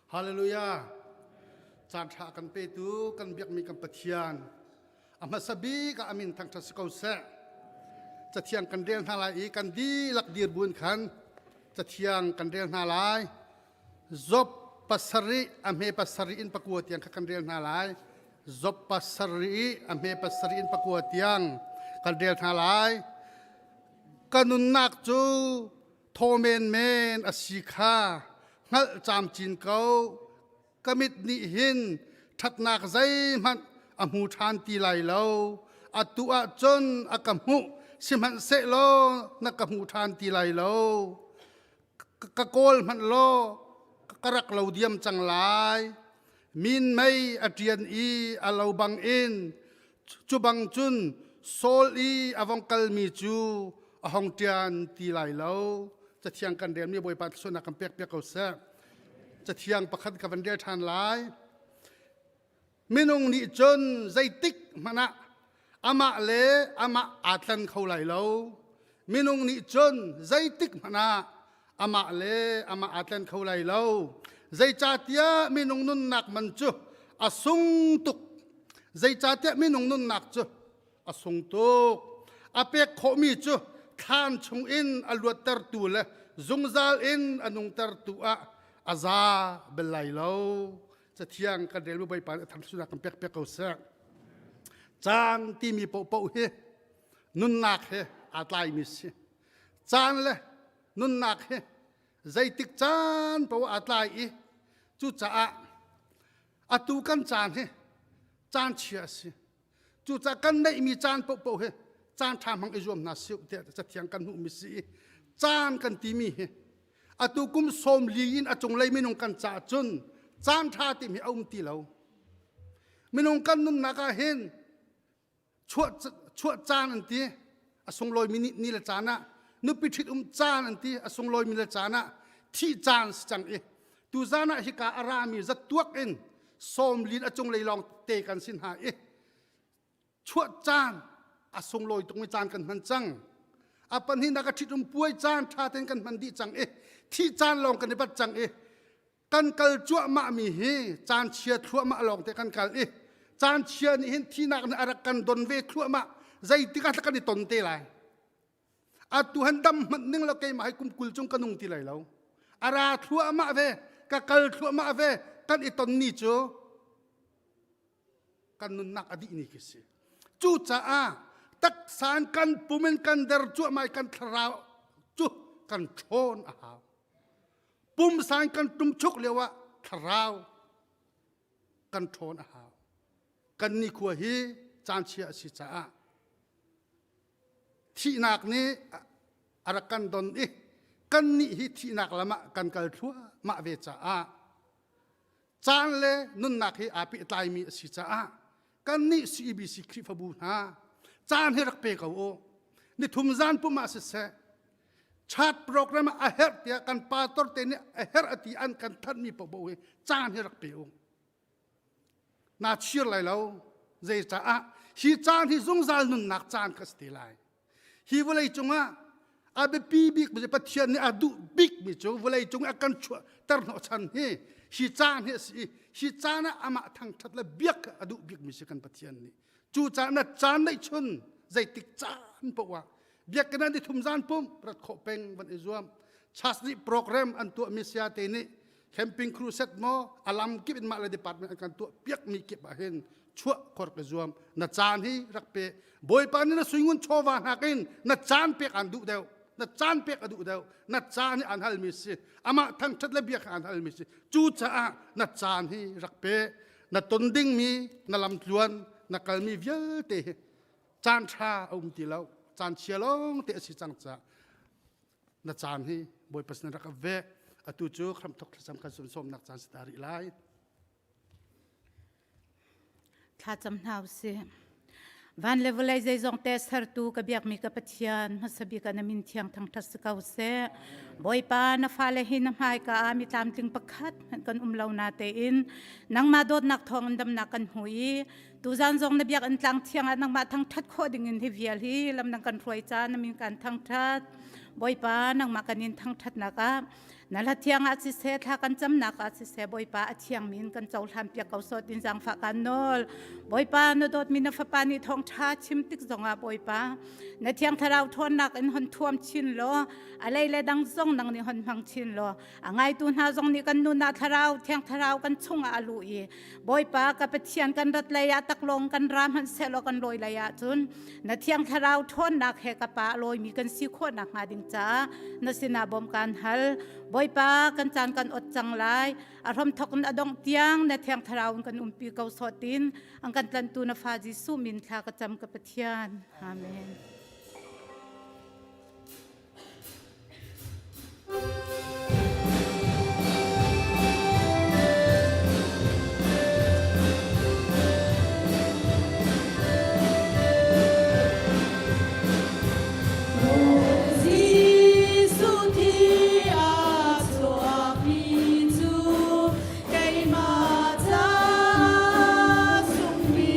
Hallelujah. Caan ṭha kan petu kan biakmi kan Pathian a hmasa bik ah amin thangṭhat si ko seh. Cathiang kan rel hna lai i kan dihlak dir buin khan cathiang kan rel hna lai. Job pasarih a hme pasarih in pakua tiang kha kan rel hna lai. Job pasarih a hme pasarih in pakua tiang kan rel hna lai. Ka nunnak cu thaw menmen a si kha hngalh camcin ko. Ka mit nih hin ṭhatnak zeihmanh a hmu ṭhan ti lai lo. Atu ah cun a ka hmuh, sihmanhsehlaw na ka hmu ṭhan ti lai lo. Ka kawl hmanh law ka rak lo diam cang lai. Minmei a ṭian i a lo bangin cu bang cun Saul i a vong kalmi cu a hong ṭian ti lai lo. Cathiang kan relmi Bawipa thluachuahnak kan pek piak ko seh. Cathiang pakhat ka van rel ṭhan lai. Minung nih cun zeitik hmanh ah amah le amah aa tlan kho lai lo. Minung nih cun zeitik hmanh ah amah le amah aa tlen kho lai lo. Zeicahtiah minung nunnak man cu a sung tuk. Zeicahtiah minung nunnak cu a sung tuk. A pek khawhmi cu thlan chungin a luattertu le zungzal in a nungtertu ah a za bel lai lo. Cathiang kan rel Bawipa nih a thangṭhatnak kan pek piak ko seh. Caan timi paohpaoh hi nunnak he aa tlaimi si. Caan le nunnak hi zeitik caan paoh aa tlai i cucaah atu kan caan hi caan chia a si. Cucaah kan neihmi caan paohpaoh hi caan ṭha hmang i zuam hna sih tiah cathiang kan hmuhmi si i caan kan timi hi atu kum sawm li in a cunglei minung kan caah cun caan ṭha timi a um ti lo. Minung kan nunnak ah hin chuah chuah caan an ti a sunglawimi ni, ni le caan ah nupi ṭhit um caan an ti a sunglawimi le caan ah thih caan si cang i tuzan ah hika a rami zatuak in sawmlin a cunglei lawng te kan sin hna i chuah caan a sunglawi tukmi caan kan hman cang a pahnihnak a ṭhit um puai caan ṭha tein kan hman dih cang i thih caan lawng kan i bat cang i kan kal cuahmah mi hi caan chia thluahmah lawng te kan kal i caan chia nih hin thinak nih a rak kan don ve thluahmah zeitik ah kan i ton te lai atu han dam hmanh ning lo keimah hi kum kul cung ka nung ti lai lo a ra thluahmah ve ka kal thluahmah ve kan i ton ni cu kan nunnak a dih ni khi si cucaah taksa in kan pum in kan der cuahmah i kan thlarau cu kan ṭhawn a hau pumsa in kan ṭumchuk lio ah thlarau kan ṭhawn a hau kan nikhua hi caan chia a si caah thihnak nih a rak kan don i kannih hi thihnak lam ah kan kal thluahmah ve caah caan le nunnak hi aa pehtlaimi a si caah kannih CEBC Khrihfabu hna caan hi rak pe ko u nithum zan pum ah siseh chat program a herh tiah kan pastor te nih a herh a ti an kan thanhmi paohpaoh hi caan hi rak pe u na chir lai lo zeicaah hi caan hi zungzal nunnak caan kha si te lai Hi vawlei cungah a biapi bik mi Pathian nih a duh bik mi cu vawlei cung a kan chuahter hnawhchan hi hi caan hi a si i hi caan ah amah thangṭhat le biak a duh bik mi si kan Pathian nih. Cu caan na caan neih chun zeitik caan paoh ah biakinn ah nithum zan pum rat khawh peng van i zuam. Church nih program an tuah mi sia te nih camping crusade maw alam kip in mah le department an kan tuah piak mi kip ah hin chuah khor ka zuam na caan hi rak pe bawipa nih na suingun chawva hnakin na caan pek an duh deuh na caan pek a duh deuh na caan hi an halmi si amah thangṭhat le biak an halmi si cucaah na caan hi rak pe na ton dingmi na lamtluan na kalmi vialte hi caan ṭha a um ti lo caan chia lawng te a si cang caah na caan hi bawipa sin rak ve atu cu hramthok thlacam kan sumsawmnak caan si ta rih lai Thlacam hna usih. Van le vawlei zeizong te sertu ka biakmi ka Pathian hmasa bik ah na min thiang thangṭhat si ko seh. Bawipa na fale hi na hmaika ah mi tlamtling pakhat hmanh kan um lo na tein nangmah dawtnak thawng in damnak kan hmu i tuzan zong na biakinn tlang thiang ah nangmah thangṭhat khawh dingin hi vial hi lam nang kan hruai ca na min kan thangṭhat. Bawipa nangmah kan in thangṭhatnak ah. Na hla thiang ah siseh thla kan camnak ah siseh Bawipa a thiang min kan cohlan piak ko sawt in zaangfah kan nawl. Bawipa na dawtmi na fapa nih thawngṭha chim tik zongah Bawipa na thiang thlarau ṭhawnnak in hon thuam chin law a lei le dang zong nang nih hon hmang chin law a ngaitu hna zong nih kan nun ah thlarau thiang thlarau kan chungah a luh i Bawipa ka Pathian kan rat lei ah taklawng kan ra hmanh sehlaw kan lawi lei ah cun na thiang thlarau ṭhawnnak he ka pa a lawimi kan si khawh nakhnga ding caah na sinah bawm kaan hal. Bawipa kan caan kan ot cang lai. A hramthok in a dongh tiang na thiang thlarau in kan umpi ko sawtin an kan tlantu na fa Jesuh min thla ka cam ka Pathian. Amen. Jesuh thi a chuakmi cu keimah ca sungmi.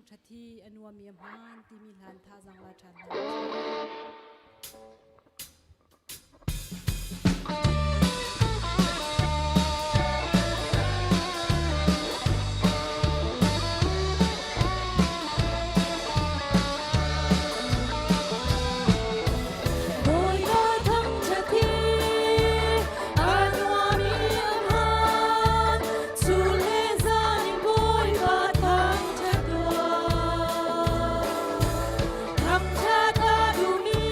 Thangṭhat hi a nuam i a hmaan timi hlan thazaang la ṭhan hna. Bawipa thangṭhat hi a nuam i a hmaan. Chun le zan in Bawipa thangṭhat tuah. Thangṭhat a duhmi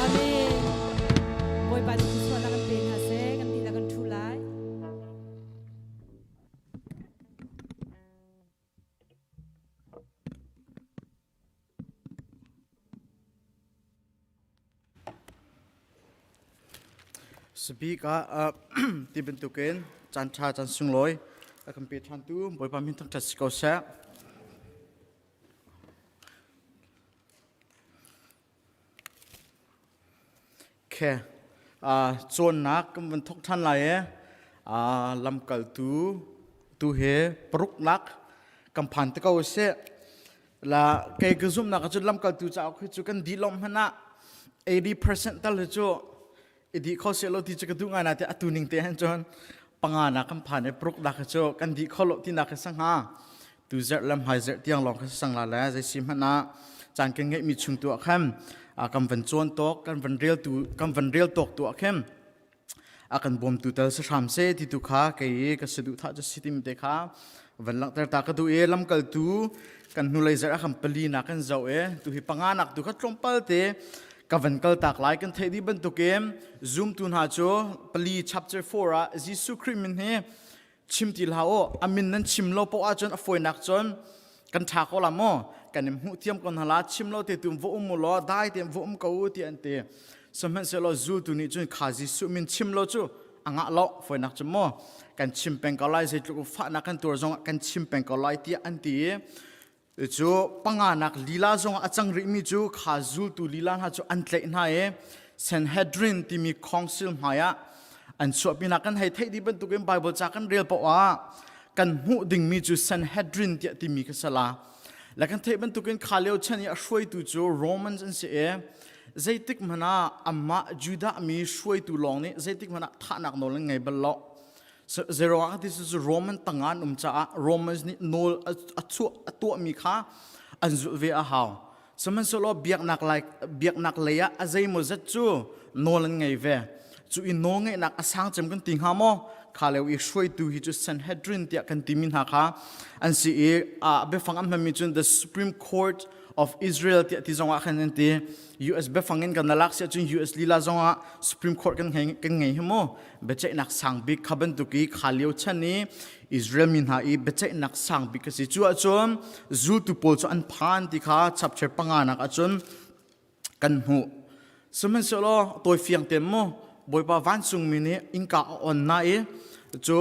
Amen. Bawipa nih thluachuahnak kan pe hna seh, kan dihlak kan ṭhu lai. Speaker ah ti bantukin caan ṭha caan sunglawi a kan pe ṭhantu Bawipa min thangṭhat si ko seh. Khe cawnnak kan van thawk ṭhan lai i lamkaltu tu he paruknak kan phan te ko sih. La kei ka zumhnak ahcun lamkaltu cauk hi cu kan dih lawng hmanh ah 80% tal hi cu i dih kho seh lo ti cu ka duh ngai na te atu ning te han cun panga na kan phan i paruk nak hi cu kan dih kho lo ti nak hi sang hnga tu zerh lam hmai zerh tiang lawng kha sang la le zei si hmanh ah caan kan ngeih mi chung tu ah khan kan van cawn tawk kan van rel tu kan van rel tawk tu ah khin a kan bawmtu tal si hram seh ti tu kha kei ka saduhthah cu si timi te kha van langhter ta ka duh i lamkaltu kan hnulei zarh ah khan pali nak kan zoh i tu hi panga nak tu kha tlawmpal te ka van kal tak lai. Kan theih dih bantukin zumtu hna cu pali chapter 4 ah Jesuh Khrih min hi chim ti hlah u, a min nan chim lo poah ahcun a fawinak cun kan ṭha ko la maw, kan in hmuh thiam ko hna la, chim lo te tu va um u law dai tein va um ko u ti an ti. Sihmanhsehlaw zultu nih cun kha Jesuh min chim lo cu a ngah lo, fawinak cu maw kan chim peng ko lai, zeitluk fahnak kan tuar zongah kan chim peng ko lai tiah an ti i cu panganak lila zongah a cang rihmi cu kha zultu lila hna cu an tlaih hna i Sanhedrin timi council hmaiah an chuahpi hna. Kan hei theih dih bantukin Bible ca kan rel paoh ah kan hmuh dingmi cu Sanhedrin tiah timi kha sala le kan theih bantukin kha lio chan i a hruaitu cu Romans an si i zeitik hmanh ah amah Judah mi hruaitu lawng nih zeitik hmanh ah thahnak nawl an ngei bal lo. Zeruang ti cu Roman tangah an um caah Romans nih nawl a chuah a tuahmi kha an zulh ve a hau. Sihmanhsehlaw biaknak lai biaknak lei ah a zeimawzat cu nawl an ngei ve. Cu i nawl ngeihnak a sang cem kan ti hnga maw? Kha lio i hruaitu hi cu Sanhedrin tiah kan timi hna kha an si i a biafang an hmanmi cun the Supreme Court of Israel tiah ti zongah khan an ti. US biafang in kan lak si ahcun US lila zongah Supreme Court kan ngei kan ngei hi mu. Biaceihnak sang bik kha bantuk i kha lio chan i Israel mi hna i biaceihnak sang bik a si. Cu ahcun zultu pawl cu an phan ti kha chapter panganak ahcun kan hmuh. Sihmanhsehlaw tawi fiang te mu Bawipa vancungmi nih innka a on na i cu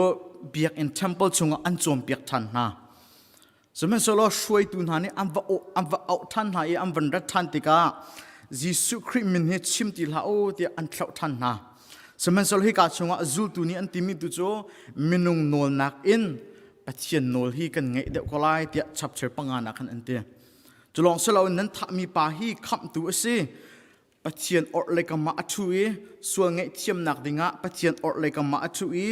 biakinn temple chungah an cawnpiak ṭhan hna. Sihmanhsehlaw hruaitu hna nih an va an va auh ṭhan hna i an van rat ṭhan tikah Jesuh Khrih min hi chim ti hlah u tiah an thlauh ṭhan hna. Sihmanhsehlaw hika chungah zultu nih an timi tu cu minung nawlnak in Pathian nawl hi kan ngeih deuh ko lai tiah chapter panga nak khan an ti. Cu lawng si loin nan thahmi pa hi khamhtu a si. Pathian orhlei kam ah a ṭhu i sual ngaihthiamnak dingah Pathian orhlei kam ah a ṭhu i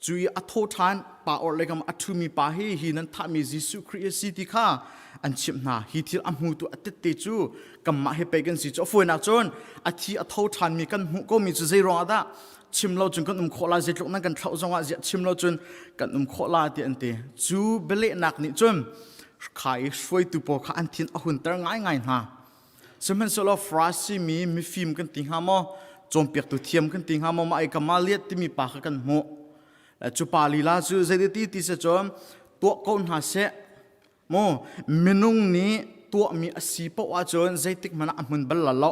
cu i a tho ṭhan pa orhlei kam ah a ṭhumi pa hi hi nan thahmi Jesuh Khrih a si ti kha an chimh hna. Hi thil a hmutu a tette cu kanmah hi pei kan si cu. A fawinak cun a thi a tho ṭhanmi kan hmuh komi cu zei ruangah dah chim lo cun kan um khawh lai, zeitluk nan kan thlauh zongah ziah chim lo cun kan um khawh la ti an ti. Cu bialehnak nih cun kha i hruaitu pawl kha an thin a hunter ngaingai hna. Sihmanhsehlaw Farasi mi mifim kan ti hnga maw, cawnpiaktu thiam kan ti hnga maw, mah i Gamaliel timi pa kha kan hmuh. Cu pa lila cu zeiti ti si cun tuah ko hna seh Maw minung nih tuahmi a si paoh ahcun zeitik hmanh ah a hmun bal la lo.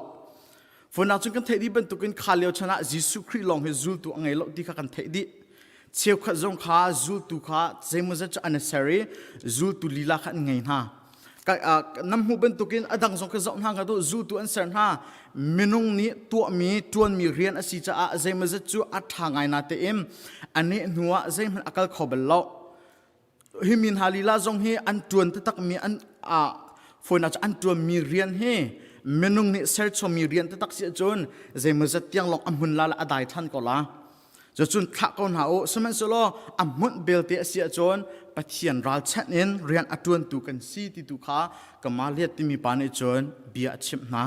Funak cun kan theih dih bantukin kha lio chan ah Jesuh Khrih lawng hi zultu a ngei lo ti kha kan theih dih. Cheukhat zong kha zultu kha zeimawzat cu an i ser i zultu lila kha an ngei hna. Nam hmuh bantukin a dang zong ka zoh hna hnga zultu an ser hna. Minung nih tuahmi ṭuanmi rian a si caah zeimawzat cu a ṭha ngai na tein a neh hnu ah zeihmanh a kal kho bal lo. Hi mi hna lila zong hi an ṭuan taktakmi an fawinak cu an ṭuanmi rian hi minung nih serchommi rian taktak si ahcun zeimawzat tiang lawng a hmun la le a dai ṭhan ko la. Cucun thlah ko hna u. Sihmanhsehlaw a hmunh belte a si ahcun Pathian ralchanh in rian a ṭuantu kan si ti tu kha Gamaliel timi pa nih cun bia a chimh hna.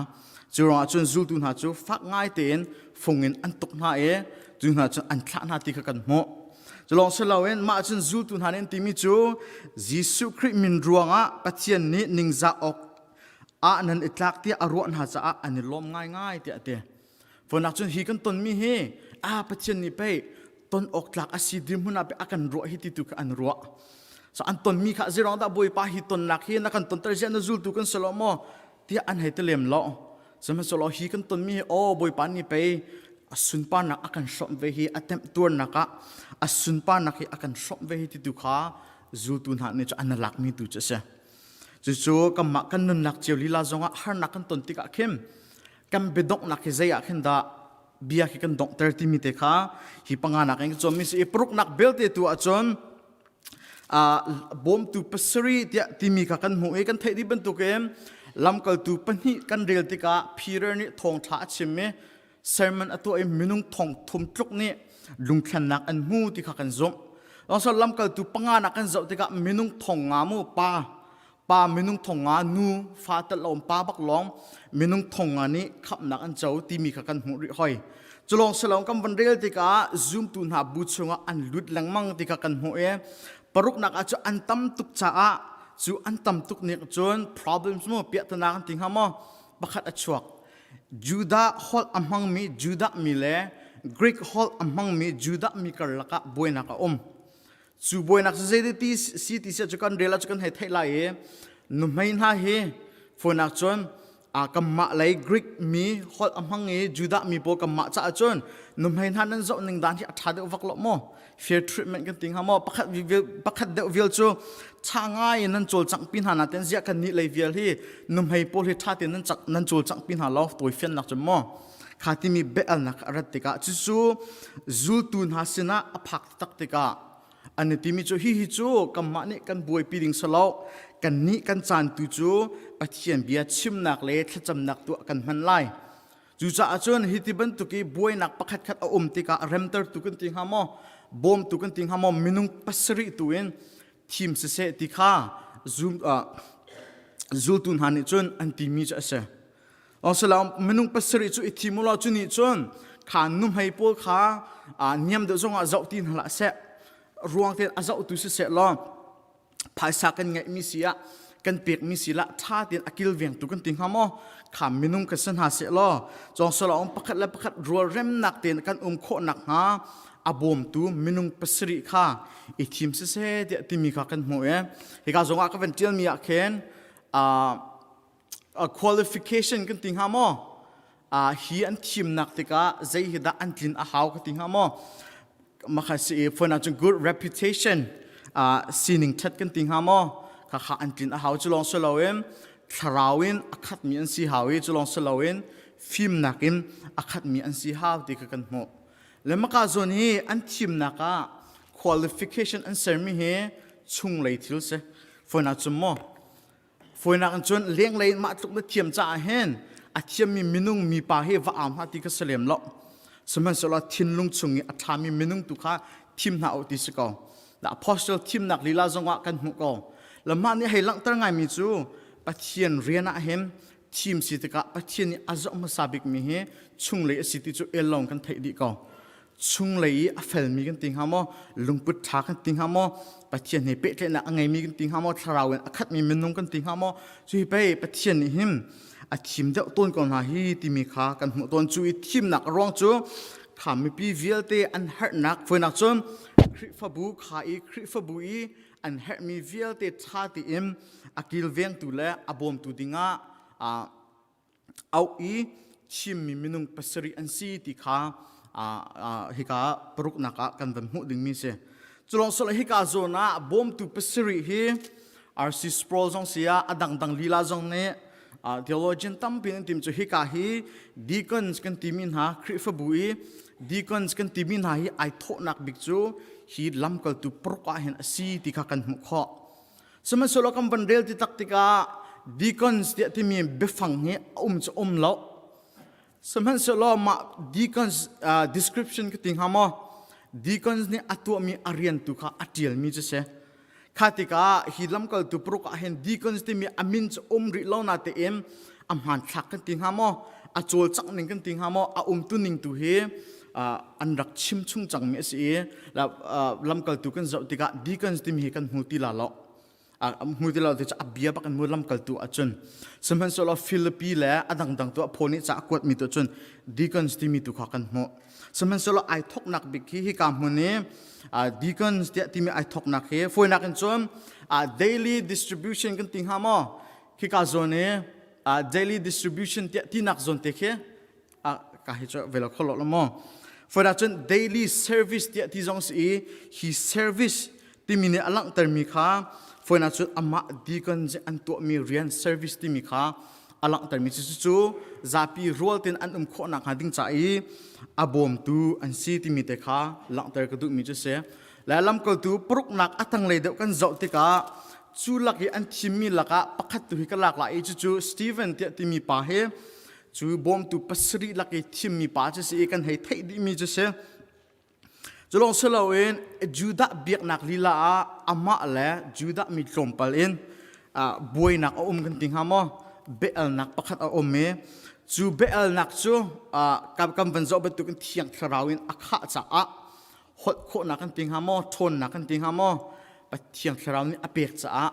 Cu ruangah cun zultu hna cu fak ngai tein fung in an tuk hna i cu hna cun an thlah hna ti kha kan hmuh. Culawng si loin mah cun zultu hna nih an timi cu Jesuh Khrih min ruangah Pathian nih ningzah awk ah nan i tlak tiah a ruah hna caah an i lawm ngaingai tiah a ti. Fonak cun hi kan tonmi hi a Pathian nih pei ton awk tlak a si dirhmun ah pei a kan ruah hi ti tu kha an ruah. So an tonmi kha zeirong dah Bawipa hi tonnak hi na kan tonter ziah na zultu kan si lo maw tiah an hei ti lem lo. Sihmanhsehlaw hi kan tonmi hi aw Bawipa nih pei a sunparnak a kan hrawmh ve hi a temhtuarnak ah a sunparnak hi a kan hrawmh ve hi ti tu kha zultu hna nih cu an lakmi tu cu a si. Cucu kanmah kan nunnak cio lila zongah harnak kan ton tikah khin kan biadonghnak hi zei ah khin dah bia khi kan donghter timi te kha hi panga nak in ka cawnmi si i paruknak belte tu ahcun bawmtu pasarih tiah timi kha kan hmuh i kan theih dih bantukin lamkaltu pahnih kan rel tikah Peter nih thawngṭha a chim i sermon a tuah i minung thong thum tluk nih lungthlennak an hmu ti kha kan zumh. Also lamkaltu panga nak kan zoh tikah minung thong nga mu pa pa minung thong nga nu fa tel lawm pa bak lawng minung thong nga nih khamhnak an co timi kha kan hmuh rih hoi culong silong kan van rel tikah zumtu hna bu chungah an lut lengmang ti kha kan hmuh i paruknak ah cu an tam tuk caah cu an tam tuk nih cun problems mu piahtana kan ti hnga maw pakhat a chuak Judah holh a hmangmi Judah mi le Greek holh a hmangmi Judah mi karlak ah buainak a um Cu buainak cu zei ti si ti si cu kan rel ah cu kan hei theih lai i nuhmei hna hi fawinak cun a kanmah lei Greek mi holh a hmang i Judah mi pawl kanmah caah cun nuhmei hna nan zoh ning dan hi a ṭha deuh vak lo maw fair treatment kan ti hnga maw pakhat pakhat deuh vial cu ṭha ngai in nan cawlcangh pi hna natin ziah kan nih lei vial hi nuhmei pawl hi ṭha tein nan cak nan cawlcangh pi hna lo tawifiannak cu maw kha timi biahalnak a rat tikah cucu zultu hna sinah a phak tak tikah an i timi cu hihi cu kanmah nih kan buaipi ding si lo kannih kan caan tu cu Pathian bia chimnak le thlacamnak tuah kan hman lai cucaah cun hi ti bantuk i buainak pakhatkhat a um tikah remtertu kan ti hnga maw bawmtu kan ti hnga maw minung pasarih tu in thim siseh ti kha zultu hna nih cun an timi cu a si Asalaam minung pasarih cu i thim ulaw cu nih cun kha nuhmei pawl kha niam deuh zongah zoh ti hna hlah seh ruang tein a zohtu siseh law phaisa kan ngeihmi si ah kan pekmi si lah ṭha tein a kilvengtu kan ti hnga maw kha minung kan si hna seh law cawng selaw pakhat le pakhat rualremnak tein kan um khawh nakhnga a bawmtu minung pasarih kha i thim siseh tiah timi kha kan hmuh i hika zongah ka van ṭialmi ah khin qualification kan ti hnga maw hi an thimnak tikah zei hi dah an tlin a hau ka ti hnga maw makha si i phone ahcun good reputation sining ṭhat kan ti hnga maw kha kha an tlin a hau cu lawng si loin thlarau in a khatmi an si hau i cu lawng si loin fimnak in a khatmi an si hau ti kha kan hmuh le maka zawn hi an thimnak ah qualification an sermi hi chunglei thil si phone ahcun maw Fawinak in cun lenglei in mah tluk na thiam caah hin a thiammi minung mipa hi va au hna ti ka si lem lo. Sihmanhsehlaw thinlung chung i a ṭhami minung tu kha thim hna u ti si ko. The apostle thimnak lila zongah kan hmuh ko. Le mah nih hei langhter ngaimi cu Pathian rian ah hin thim si tikah Pathian nih a zoh hmasa bikmi hi chunglei a si ti cu el lawng kan theih dih ko. Chunglei i a felmi kan ti hnga maw lungput ṭha kan ti hnga maw Pathian he pehtlaihnak a ngeimi kan ti hnga maw thlarau in a khatmi minung kan ti hnga maw cu hi pei Pathian nih hin a thim deuh tawn ko hna hi timi kha kan hmuh tawn. Cu i thimnak a ruang cu kha mipi vialte an herhnak foinak cun Khrihfabu kha i Khrihfabu i an herhmi vialte ṭha tein a kilvengtu le a bawmtu dingah auh i thimmi minung pasarih an si ti kha hika paruknak ah kan van hmuh dingmi si. Culong solo hika zawn ah bawmtu pasarih hi RC Sproul zong si ah a dangdang lila zong nih theologian tampi an tim cu hika hi deacons kan timi hna Khrihfabu i deacons kan timi hna hi ai thawhnak bik cu hi lamkaltu paruk ah hin a si ti kha kan hmuh khawh. Sihmanhsehlaw kan van rel ti tak tikah deacons tiah timi biafang hi a um cu um lo. Sihmanhsehlaw mah deacons description ka ti hnga maw? Deacons nih a tuahmi a rian tu kha a ṭialmi cu si. Kha tikah hi lamkaltu paruk ah hin deacons timi a min cu um rih lo natein a hmanthlak kan ti hnga maw? A cawlcangh ning kan ti hnga maw? A umtu ning tu hi an rak chim chung cangmi a si i lamkaltu kan zoh tikah deacons timi hi kan hmu ti la lo hmu ti lo ti cu a bia bak in mu lamkaltu ahcun sihmanhsehlaw Philippi le a dangdang tu Paul nih ca a kuatmi tu cun deacons timi tu kha kan hmuh sihmanhsehlaw ai thoknak bik hi hika hmun i deacons tiah timi ai thoknak hi fawinak in cun daily distribution kan ti hnga maw khika zawn i daily distribution tiah tinak zawn te khi ka hi cu velo kho lo maw for cun daily service tiah ti zong si i hi service timi nih a langhtermi kha foina cun amah deacon an tuahmi rian service timi kha a langhtermi cu cu zapi rual ten an um khawhnak hnga ding ca i a bawmtu an si timi te kha langhter ka duhmi cu si le lamkaltu paruknak a tanglei deuh kan zoh tikah cu lak i an thimmi lakah pakhat tu hi ka lak lai i cucu Stephen tiah timi pa hi Cu bawmtu pasarih lak i thimmi pa cu si i kan hei theih dihmi cu si. Cu lawng si loin Judah biaknak lila ah amah le Judah mi tlawmpal in buainak a um kan ti hnga maw? Biaelnak pakhat a um i cu biaelnak cu kan van zoh bantukin Thiang Thlarau in a khah caah holh khawhnak kan ti hnga maw ṭhawnnak kan ti hnga maw Pathian Thlarau nih a pek caah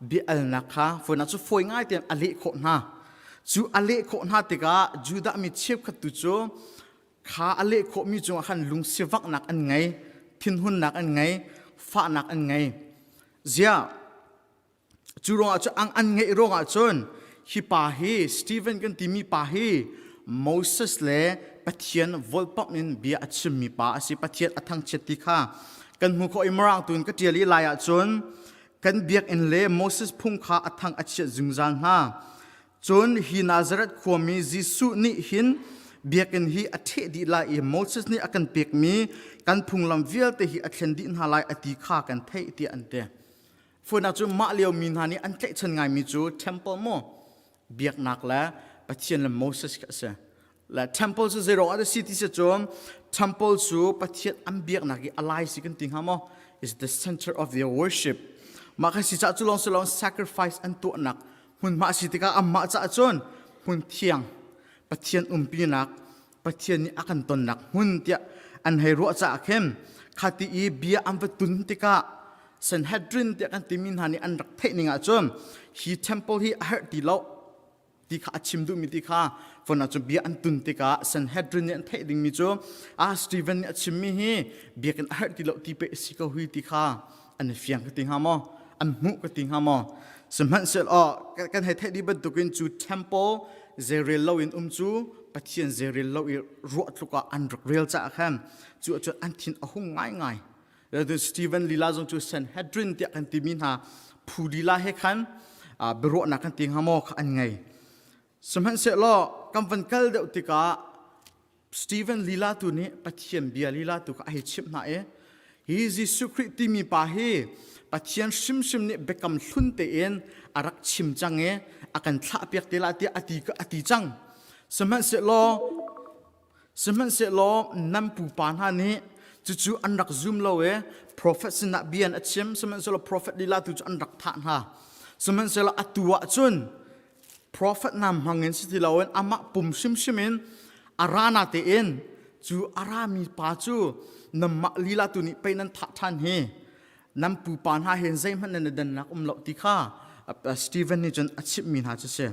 bia-alnak kha fawinak cu fawi ngai tein a leh khawh hna cu a leh khawh hna tikah Judah mi cheukhat tu cu kha a leh khawhmi cungah khan lungsivaknak an ngei thinhunnak an ngei fahnak an ngei ziah Cu ruangah cu ang an ngeih ruangah cun hi pa hi Stephen kan timi pa hi Moses le Pathian volpamh in bia a chimmi pa a si. Pathian a thangchiat ti kha kan hmu khawh i Mirang tu in ka ṭial i lai ahcun kan biakinn le Moses phung kha a thang a chiat zungzal hna. Cun hi Nazareth khuami Jesuh nih hin biakinn hi a ṭheh dih lai i Moses nih a kan pekmi kan phunglam vialte hi a thlen dih hna lai a ti kha kan theih tiah an ti. Funak cu mah lio mi hna nih an tlaihchan ngaimi cu temple maw biaknak le Pathian le Moses kha a si. Le temple cu zei ruangah dah si ti si cun temple cu Pathian an biaknak i a lai si kan ti hnga maw is the center of their worship. Mah kha si caah cu lawng si lawng sacrifice an tuahnak hmunhma a si tikah amah caah cun hmun thiang Pathian umpinak Pathian nih a kan tonnak hmun tiah an hei ruah caah khin khati i bia an va tun tikah Sanhedrin tiah kan timi hna nih an rak theih ning ahcun hi temple hi a herh ti lo ti kha a chim duhmi ti kha fon ahcun bia an tun tikah Sanhedrin nih an theih dingmi cu ah Stephen nih a chimmi hi biakinn a herh ti lo ti pe si ko hui ti kha an i fiang ka ti hnga maw an hmuh ka ti hnga maw sihmanhsehlaw kan hei theih dih bantukin cu temple zeirel lo in um cu Pathian zeirel lo i ruah tluk ah an rak rel caah khan cu ahcun an thin a hung ngaingai Stephen lila zong cu Sanhedrin tiah kan timi hna phu lila he khan biaruahnak kan ti hnga maw kha an ngei sihmanhsehlaw kan van kal deuh tikah Stephen lila tu nih Pathian bia lila tu kha a hei chimh hna i hi Jesuh Khrih timi pa hi Pathian hrimhrim nih biakam hlun tein a rak chim cang i a kan thlahpiak te lai tiah a ti a ti cang. Sihmanhsehlaw sihmanhsehlaw nan pupa hna nih cucu an rak zum lo i prophet sinah bia an a chim sihmanhsehlaw prophet lila tu cu an rak thah hna. Sihmanhsehlaw atu ah cun Prophet hna hmangin si ti loin amah pum hrimhrim in a ra na tein cu a rami pa cu nanmah lila tu nih pei nan thah ṭhan hi nan pupa hna hin zeihmanh nan i dannak um lo ti kha Stephen nih cun a chimhmi hna cu si.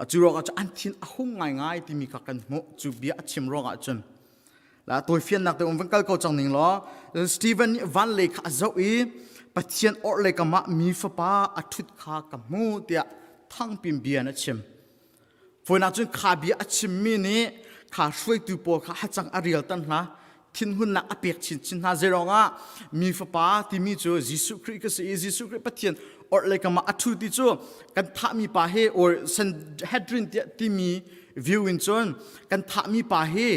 Cu ruangah cun an thin a hung ngaingai timi kha kan hmuh. Cu bia a chim ruangah cun la tawifiannak te um van kal ko cang ning law Stephen nih van lei kha a zoh i Pathian orhlei kam ah mi fapa a ṭhut kha ka hmu tiah thangpin bia in a chim. Fawinak cun kha bia a chimmi nih kha hruaitu pawl kha hacang a rialter hna thinhunnak a pek chinchin hna. Zeiruangah mi fapa timi cu Jesuh Khrih ka si i Jesuh Khrih Pathian orhlei kam ah a ṭhu ti cu kan thahmi pa hi or Sanhedrin tiah timi view in cun kan thahmi pa hi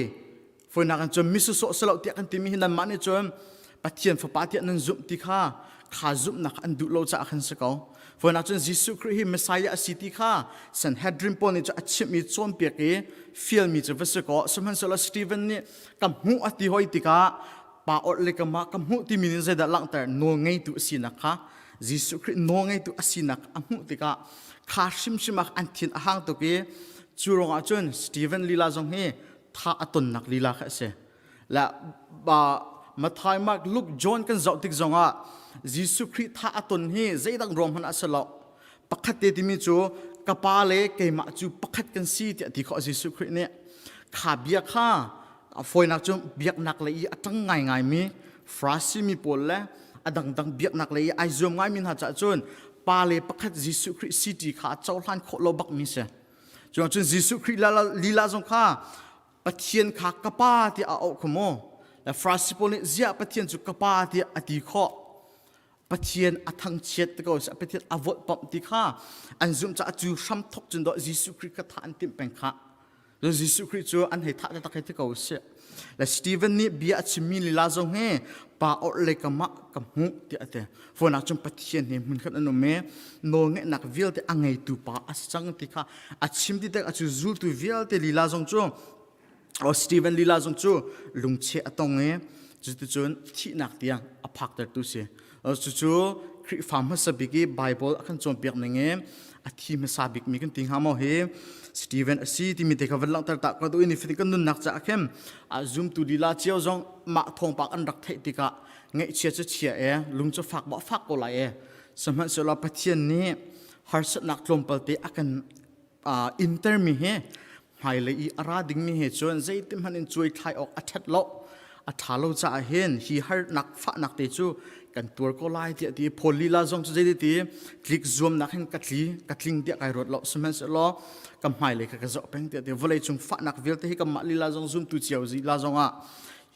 Fawinak in cun misasawh si lo tiah kan timi hi nanmah nih cun Pathian fapa tiah nan zumh ti kha kha zumhnak an duh lo caah khan si ko. Fawinak cun Jesuh Khrih hi Messiah a si ti kha Sanhedrin pawl nih cun a chimh i cawnpiak i fialmi cu va si kaw sihmanhsehlaw Stephen nih ka hmuh a ti hoi tikah pa orh le ka mah ka hmuh timi nih zeidah langhter nawl ngeitu a sinak kha Jesuh Khrih nawl ngeitu a sinak a hmuh tikah kha hrimhrim ah an thin a hang tuk i cu ruangah cun Stephen lila zong hi tha a tonnak lila kha a si. La ba Matthai, Mark, Luke, John kan zoh tik zongah Jesuh Khrih tha a ton hi zeidang ruang hmanh ah si lo. Pakhat te timi cu ka pa le keimah cu pakhat kan si tiah ti khawh Jesuh Khrih nih. Kha bia kha a fawinak cu biaknak lei i a ṭang ngaingaimi Farasi mi pawl le a dangdang biaknak lei i ai zuam ngaimi hna caah cun pa le pakhat Jesuh Khrih si ti kha a cohlan khawh lo bakmi si. Cun Jesuh Khrih lila zong kha Pathian kha ka pa tiah a auh kha maw? Le Farasi pawl nih ziah Pathian cu ka pa tiah a ti khawh? Pathian a thangchiat ti ko Pathian a volhpamh ti kha an zumh caah cu hram thok cun dawh Jesuh Khrih kha thah an timh peng kha. Jesuh Khrih cu an hei thah taktak hei ti ko si. Le Stephen nih bia a chimmi lila zong hi pa orhlei ka mah ka hmuh tiah a ti. Fawn ah cun Pathian he hmunkhat an um i nawlngeihnak vialte a ngeitu pa a si cang ti kha a chim ti tik a cu zultu vialte lila zong cu o Stephen lila zong cu lungcheh a tong i cuticun thihnak tiang a phaktertu si. Cucu Khrihfa hmasa bik i Bible a kan cawnpiak ning i a thi hmasa bikmi kan ti hnga maw hi Stephen a si timi te kha van langhter ta ka duh i nifatin kan nunnak caah khin a zumtu lila cio zong mah thawngpang an rak theih tikah ngaihchia cu chia e lung cu fak maw fak ko lai e sihmanhsehlaw Pathian nih harsatnak tlawmpal te a kan intermi hi hmailei i a ra dingmi he cun zeitin hmanh in cuai thlai awk a ṭhat lo a ṭha lo caah hin hi harnak fahnak te cu kan tuar ko lai tiah ti Paul lila zong cu zeiti ti tlik zuamnak hin ka tli ka tling tiah kai ruat lo sihmanhsehlaw ka hmailei kha ka zoh peng tiah ti vawlei cung fahnak vialte hi kanmah lila zong zumtu cio lila zong ah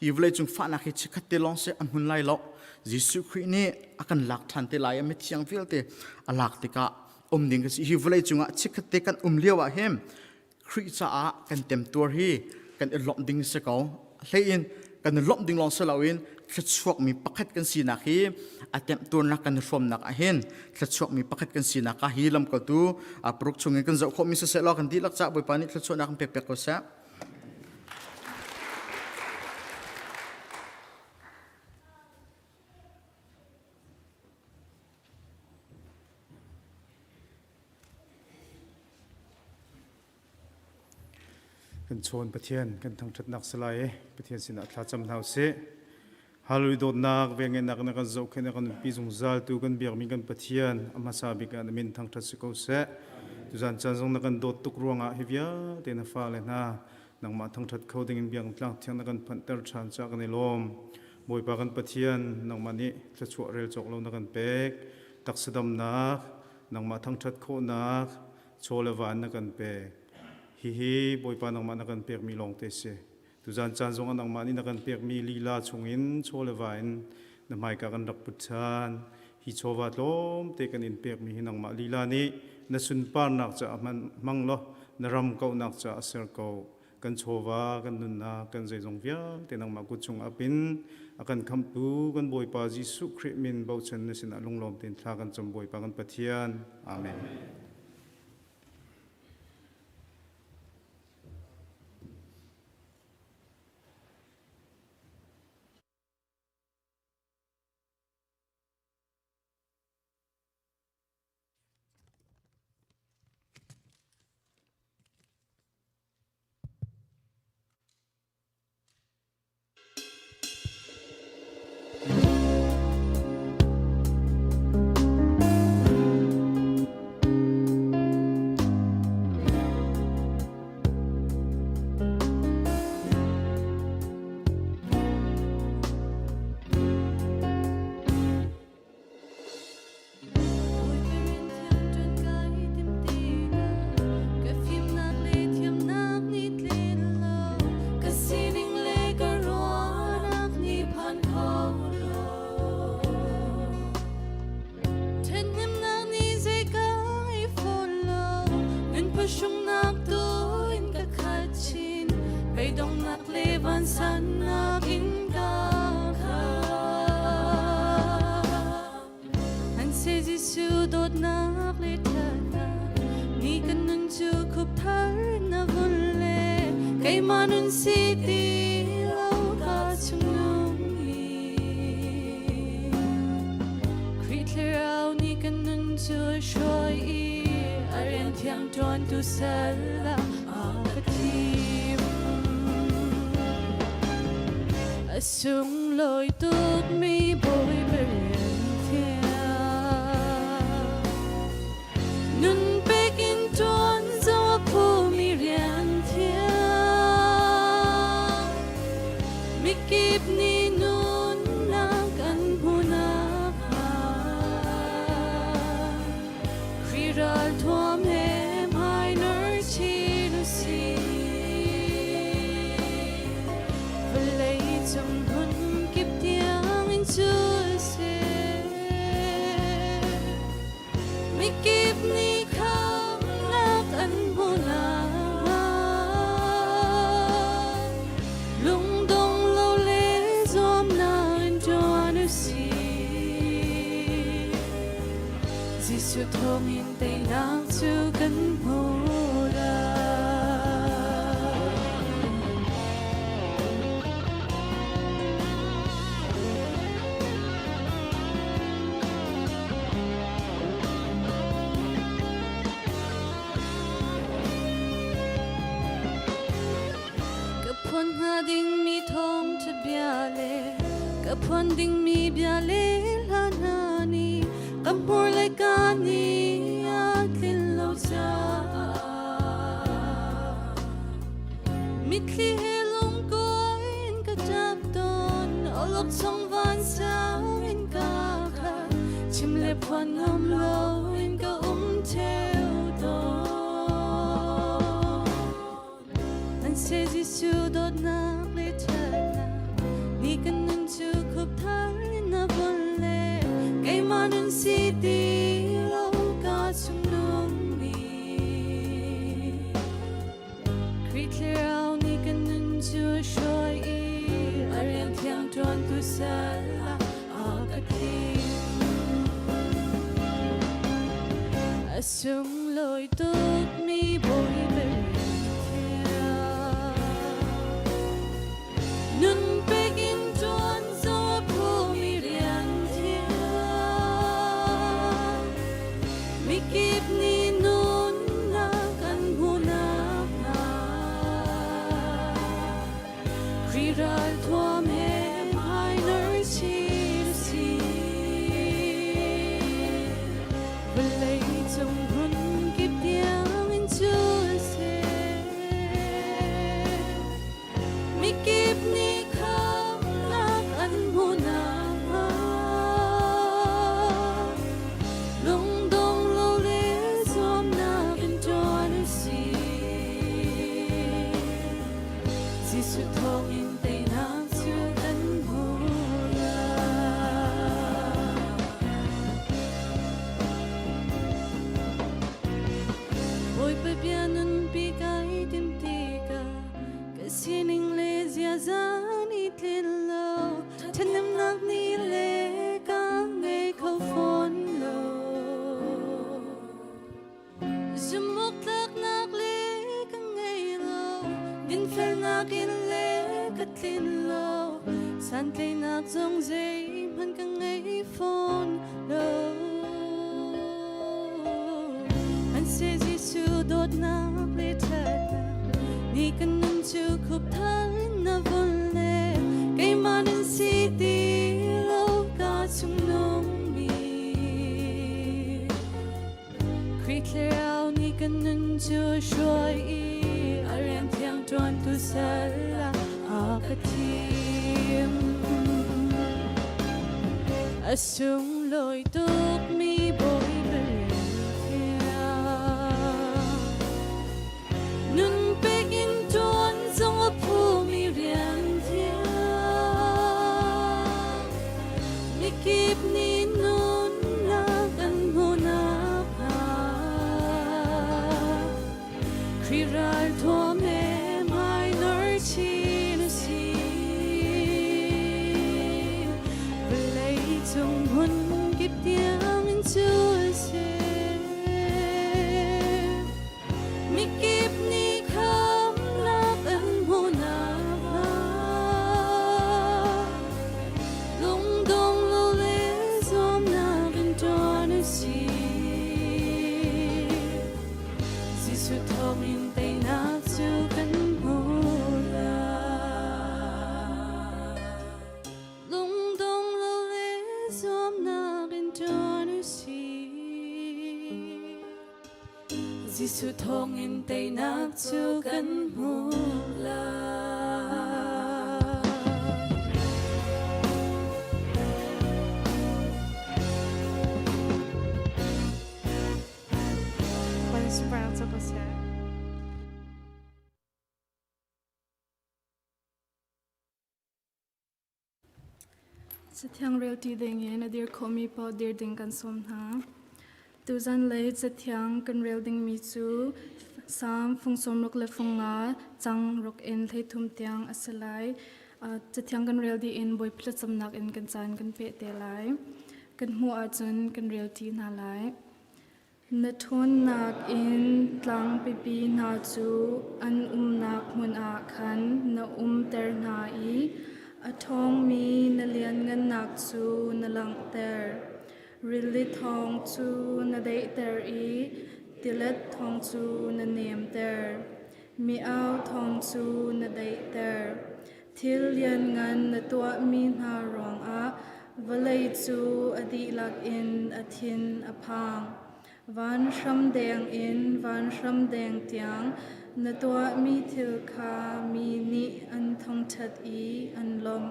hi vawlei cung fahnak hi chikkhat te lawng si a hmun lai lo Jesuh Khrih nih a kan lak ṭhan te lai a mithiang vialte a lak tikah um ding kan si hi vawlei cungah chikkhat te kan um lio ah hin Khrih caah kan temtuar hi kan i lawmh ding si ko hlei in kan i lawmh ding lawng si loin thluachuakmi pakhat kan sinak hi a temtuarnak kan i hrawmnak ah hin thluachuakmi pakhat kan sinak ah hi lamkaltu paruk chungin kan zoh khawhmi siseh law kan dihlak caah Bawipa nih thluachuahnak kan pek pek ko seh. Kan chawn Pathian kan thangṭhatnak si lai i Pathian sinah thlacam hna usih. Hallelujah dawtnak vengenak na kan zohkhenh na kan nunpi zungzal tu kan biakmi kan Pathian a hmasa bik ah na min thangṭhat si ko seh. Tuzan caan zong na kan dawt tuk ruangah hi vialte na fale hna nangmah thangṭhat kho dingin biakinn thiang na kan phanhter ṭhan caah kan i lawm. Bawipa kan Pathian nangmah nih thluachuah rel cawk lo na kan pek. Taksa damnak, nangmah thangṭhat khawhnak, chaw le van na kan pek. Hihi Bawipa nangmah na kan pekmi lawngte si. Tuzan caan zongah nangmah nih na kan pekmi lila chungin chaw le va in na hmaika kan rak put ṭhan. Hi chawva tlawmte kan in pekmi hi nangmah lila nih na sunparnak caah hmang law na ram kauhnak caah ser ko. Kan chawva, kan nunnak, kan zeizong vialte nangmah kut chung ap in a kan khamhtu kan Bawipa Jesuh Khrih min bochan na sinah lunglawm tein thla kan cam Bawipa kan Pathian. Amen. Bochannak in ka khat. An se Jesuh dawtnak le ṭhatnak ni kan nun cu khup thar na vun le keimah nun si ti lo ka chung nung i Khrih Thlarau nih kan nun cu a hruai i a rian thiang ṭuan tu sal ah a ka thim. A sunglawi tukmi Bawipa rian thiang nun pek in ṭuan zong a phumi rian thiang mikip nih nunnak an hmu nakhnga Khrih ral thuam he hmai nor chin u sih. Vawlei cung hmun kip tiang in cul seh. Mikip nih khamnak an hmu nakhnga lungdong lo le zuamnak in ṭuan u sih. Jesuh thawngin teinak cu kan hmu lai. Ka phuan hnga dingmi thawngṭha bia le ka phuan dingmi bia le hla hna nih ka hmur le ka ni a tlin lo caah mitthli he lungkawi in ka ṭap tawn awlokchong vansang in ka khat chim le phuan ngam lo in ka um ṭheo tawn. An se Jesuh dawtnak le ṭhatnak ni kan nun cu khup thar in a vun le keimah nun si ti lo ka chung nung ni Khrih Thlarau nih kan nun cu a hruai i a rian thiang ṭuan tu sal ah a ka thim. A sunglawi tukmi Bawipa rian Nun pek in ṭuan zaw a phumi rian thiang. Mikip nih nunnak an hmu nakhnga Khrih ral thuam he hmainor chin u sih. Vawlei cung hmun kip tiang in cul seh. Mikip nih khamnak an hmu nakhnga lungdong lo le zuamnak in ṭuan u sih. Jesuh thawngin teinak cu kan hmu lai. Bawipa bia nunpi kai tim tikah ka sining le ziaza nih tlin lo ṭhahnemnak ni le ka ngei kho fawn lo. Zumhawktlaknak le ka ngei lo, dinfelnak in le ka tlin lo, santlaihnak zong zeihmanh ka ngei fawn lo. An se Jesuh dawtnak le ṭhatnak ni kan nun cu khup thar in na vun le keimah nan si ti lo ka chung nungmi. Khrih Thlarau nih kan nun cu a hruai i a rian thiang ṭuan tu sal ah a ka thim. A sunglawi tukmi Bawipa rian thiang. Nun pek in ṭuan zong a phumi rian thiang. Mikip nih nunnak an hmu nakhnga Khrih ral thuam he hmai nor chin u sih. Jesuh thawngin teinak cu kan hmu lai. Cathiang relṭi dingin a dir khawhmi paoh dir ding kan sawm hna. Tuzan lei cathiang kan rel dingmi cu Salm fung sawmruk le fung nga cang ruk in 13 tiang a si lai. Cathiang kan rel dih in Bawipa thlacamnak in kan caan kan peh te lai. Kan hmuh ahcun kan relṭi hna lai. Na ṭhawnnak in tlangpipi hna cu an umnak hmun ah khan na umter hna i a ṭhawngmi na lianhngannak cu na langhter. Rili thawng cu na daihter i tilet thawng cu na nemter. Mi-au thawng cu na daihter. Thil lianngan na tuahmi hna ruangah vawlei cu a dihlak in a thin a phang. Vanhram deng in vanhram deng tiang na tuahmi thil kha mi nih an thangṭhat i an lawmh.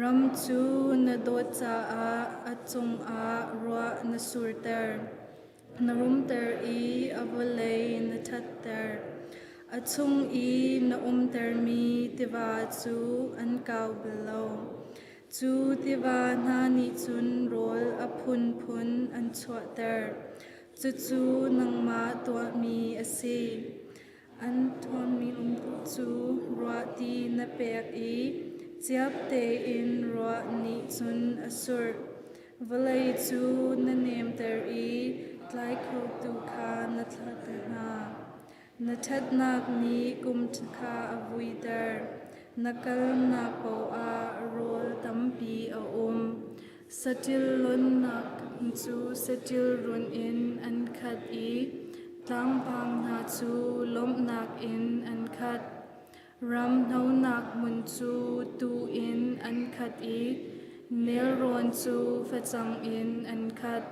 Ram cu na dawt caah a cungah ruah na surter. Na rumter i a vawlei na ṭhatter. A chung i na umtermi tiva cu an kau bal lo. Cu tiva hna nih cun rawl a phunphun an chuahter. Cucu nangmah tuahmi a si. An ṭhawnmi um cu ruahti na pek i ciap tein ruah nih cun a surh. Vawlei cu na nemter i tlai khotu kha na thlahter hna. Na ṭhatnak nih kum kha a vuiter. Na kalnak paoh ah rawl tampi a um. Saṭil lonnak cu saṭil run in an khat i tlangpang hna cu lawmhnak in an khat. Ram hnonak hmun cu tuu in an khat i nelrawn cu facang in an khat.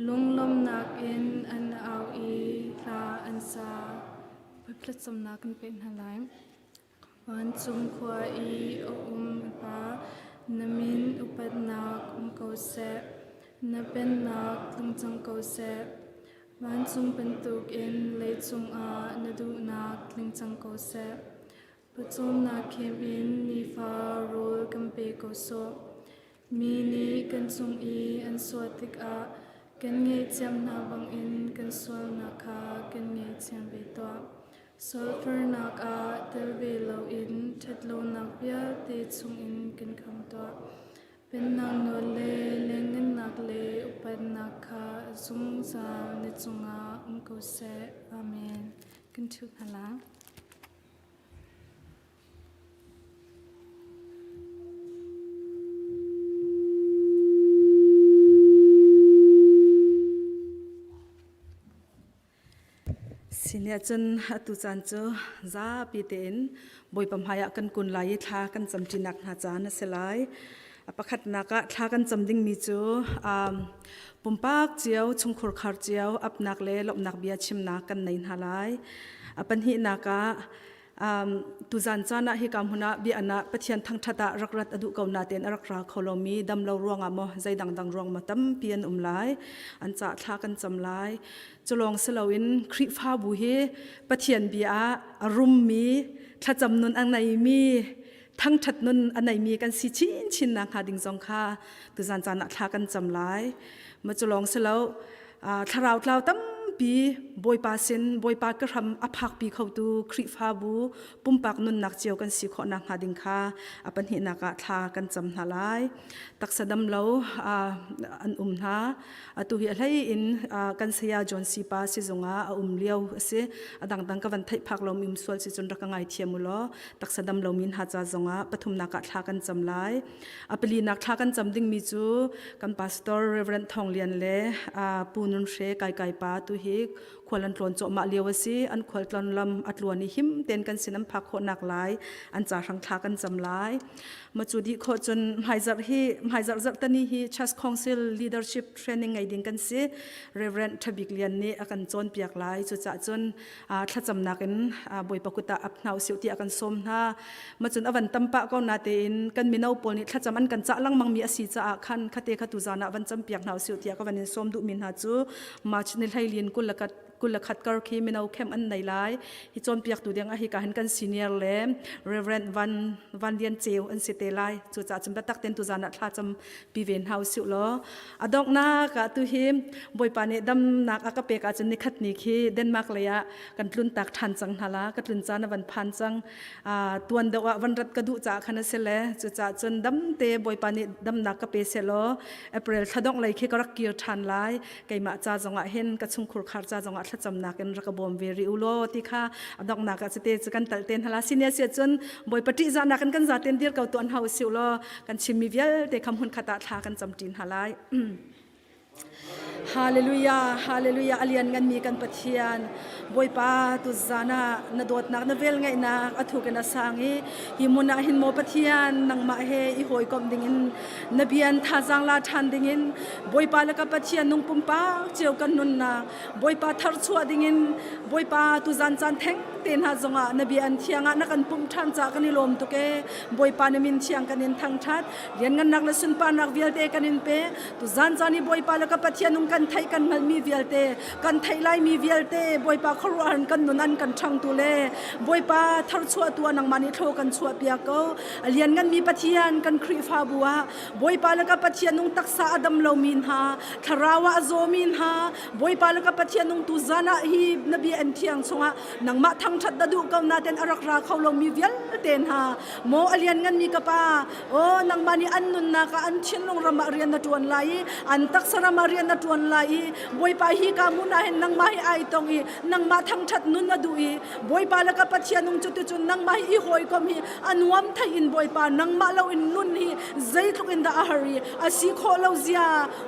Lunglawmhnak in an au i hla an sa. Thlacamnak kan pek hna lai. Vancung khua i a um Pa, na min upatnak um ko seh. Na pennak tlung cang ko seh. Vancung bantukin leicung ah na duhnak tling cang ko seh. Pawcawmnak khem in nifa rawl kan pe ko sawh. Mi nih kan cung i an sual tikah kan ngaihthiam hna bangin kan sualnak kha kan ngaihthiam ve tuah. Sualfarnak ah tel ve loin ṭhatlonak vialte chungin kan kham tuah. Pennak nawl le lengngannak le upatnak kha zungzal na cungah um ko seh. Amen. Kan ṭhu hna lai. Siniah cun atu caan cu zapi tein Bawipa hmaiah kan kun lai i thla kan camṭinak hna caan a si lai. A pakhatnak ah thla kan cam dingmi cu pumpak cio, chungkhur khar cio apnak le lawmhnak bia chimnak kan nei hna lai. A pahnihnak ah tuzan caan ah hika hmun ah bia ah Pathian thangṭhat ah rak rat a duh ko natein a rak ra kho lomi dam lo ruangah maw zeidang dang ruang maw tampi an um lai. An ca thla kan cam lai. Culawng si loin Khrihfabu hi Pathian bia ah a rummi thlacam nun a ngeimi thangṭhat nun a neimi kan si chinchin nak hnga ding zong kha tuzan caan ah thla kan cam lai. Ma culawng si lo thlarau tlau tampi Bawipa sin Bawipa ka hram a phakpi khotu Khrihfabu pumpak nunnak cio kan si khawh nak hnga ding kha a pahnihnak ah thla kan cam hna lai. Taksa dam lo an um hna. Atu hi a hlei in kan saya John Sipa sizung ah a um lio a si. A dangdang ka van theih phak lo mi um sual si cun rak ka ngaithiam u law taksa dam lomi hna ca zongah pathumnak ah thla kan cam lai. A palinak thla kan cam dingmi cu kan pastor Reverend Thawng Lian le Pu Nun Hre Kai Kai pa tu hi Khual an tlawn cuahmah lio a si. An khualtlawn lam a tluan i him tein kan sin an phak khawhnak lai an ca hrang thla kan cam lai. Ma cu dih khawh cun hmaizarh hi hmaizarh zarhtani hi Church Council Leadership Training ngei ding kan si. Reverend Thabik Lian nih a kan cawnpiak lai. Cucaah cun thlacamnak in Bawipa kut ah ap hna usih tiah kan sawm hna. Ma cun a van tam pah ko na tein kan mino pawl nih thlacam an kan cah lengmang mi a si caah khan khate kha tu zan ah van campiak hna usih tiah ka van in sawm duhmi hna cu March ni hleilin 21 kar khi mino camp an nei lai. Hi cawnpiaktu ding ah hika hin kan senior le Reverend Van Van Lian Ceu an si te lai. Cucaah cun biatak ten tuzan ah thla cam pi ve hna usih law. A donghnak ah tu hi Bawipa nih damnak a ka pek ahcun nikhat ni khi Denmark lei ah kan tlun tak ṭhan cang hna la. Ka tlun caan a van phan cang. Tuan deuh ah van rat ka duh caah khan a si le cucaah cun damte Bawipa nih damnak ka pe sehlaw April thla dongh lei khi ka rak kir ṭhan lai. Keimah ca zongah hin ka chungkhur khar ca zongah thlacamnak in rak ka bawm ve rih u law ti kha a donghnak ah cite cu kan tal te hna la. Senior sia cun Bawipa ṭihzahnak in kan zaten dir ko tuan hau usih law kan chimmi vialte kha hmun khat ah thla kan cam ṭi hna lai. Hallelujah, hallelujah, a lian nganmi kan Pathian. Bawipa tu zan ah na dawtnak na vel ngeihnak a thuk in a sang i hi hmun ah hin maw Pathian nangmah he i hawikomh dingin na bian thazaang la ṭhan dingin Bawipa le ka Pathian nung pumpak cio kan nunnak Bawipa tharchuah dingin Bawipa tu zan caan theng te hna zongah na bia an thiang ah na kan pumh ṭhan caah kan i lawm tuk ee Bawipa na min thiang kan in thangṭhat lianngannak le sunparnak vialte kan in pe tu zan caan i Bawipa le ka Pathian nung kan theih kan hngalhmi vialte kan theih laimi vialte Bawipa khuaruahhar kan nun an kan ṭhangtu le Bawipa tharchuahtu ah nangmah nih thlaw kan chuahpiak ko a liannganmi Pathian kan Khrihfabu ah Bawipa le ka Pathian nung taksa a dam lomi hna thlarau ah a zawmi hna Bawipa le ka Pathian nung tu zan ah hi na bia an thiang chungah nangmah thangṭhat na duh ko naten a rak ra kho lomi vialte hna maw a liannganmi ka pa aw nangmah nih an nunnak ah an thinlung ram ah rian na ṭuan lai i an taksa ram ah rian na ṭuan lai i Bawipa hi ka hmun ah hin nangmah hi ai tong i nangmah thangṭhat nun a duh i Bawipa le ka Pathian nung cu ticun nangmah hi i hawikom hi a nuam thei in Bawipa nangmah lo in nun hi zeitluk in dah a har i a si khawh lo zia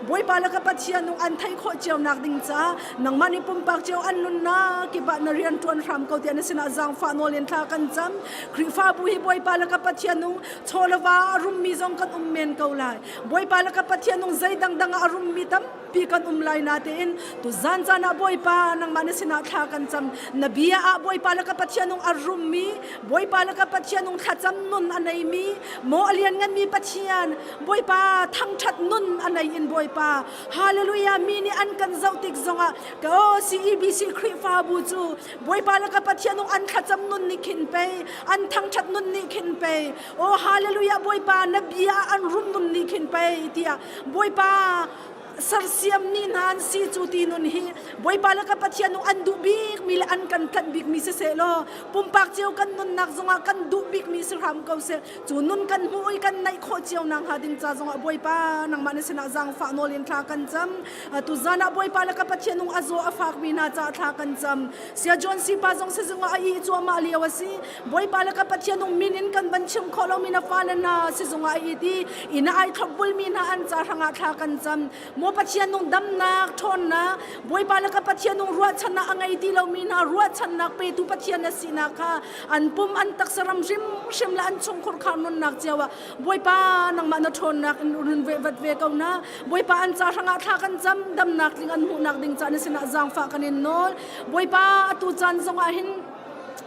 Bawipa le ka Pathian nung an theih khawh cio nak ding caah nangmah nih pumpak cio an nunnak kip ah na rian ṭuan hram ko tiah na sinah zaangfah nawl in thla kan cam Khrihfabu hi Bawipa le ka Pathian nung chawlava a rummi zong kan um men ko lai Bawipa le ka Pathian nung zei dangdang ah a rummi tampi kan um lai natein tu zan caan ah Bawipa nangmah na sinah thla kan cam na bia ah Bawipa le ka Pathian nung a rummi Bawipa le ka Pathian nung thlacam nun a neimi maw a liannganmi Pathian Bawipa thangṭhat nun a nei in Bawipa Hallelujah mi nih an kan zoh tik zongah ka o CEBC Khrihfabu cu Bawipa le ka Pathian nung an thlacam nun nih khin pei an thangṭhat nun nih khin pei o hallelujah Bawipa na bia an rum nun nih khin pei tiah Bawipa sersiam ni hna an si cu ti nun hi Bawipa le ka Pathian nung an duh bik mi le an kan tlanh bik mi si seh law pumpak cio kan nunnak zongah kan duh bik mi si hram ko seh cu nun kan hmuh i kan naih khawh cio nak hnga ding ca zongah Bawipa nangmah na sinah zaangfah nawl in thla kan cam tu zan ah Bawipa le ka Pathian nung a zaw a fak mi hna ca thla kan cam sia John Sipa zong sizung ah a i cuahmah lio a si Bawipa le ka Pathian nung min in kan van chim khawh lo mi na fale hna sizung ah a i ti inn ah ai thlopbul mi hna an ca hrangah thla kan cam maw Pathian nung damnak ṭhawnnak Bawipa le ka Pathian nung ruahchannak a ngei ti lomi hna ruahchannak petu Pathian na sinak kha an pum an taksa ram hrimhrim le an chungkhur khar nunnak cio ah Bawipa nangmah na ṭhawnnak in run ve vat ve ko na Bawipa an ca hrangah thla kan cam damnak tling an hmuhnak ding ca na sinah zaangfah kan in nawl Bawipa atu caan zongah hin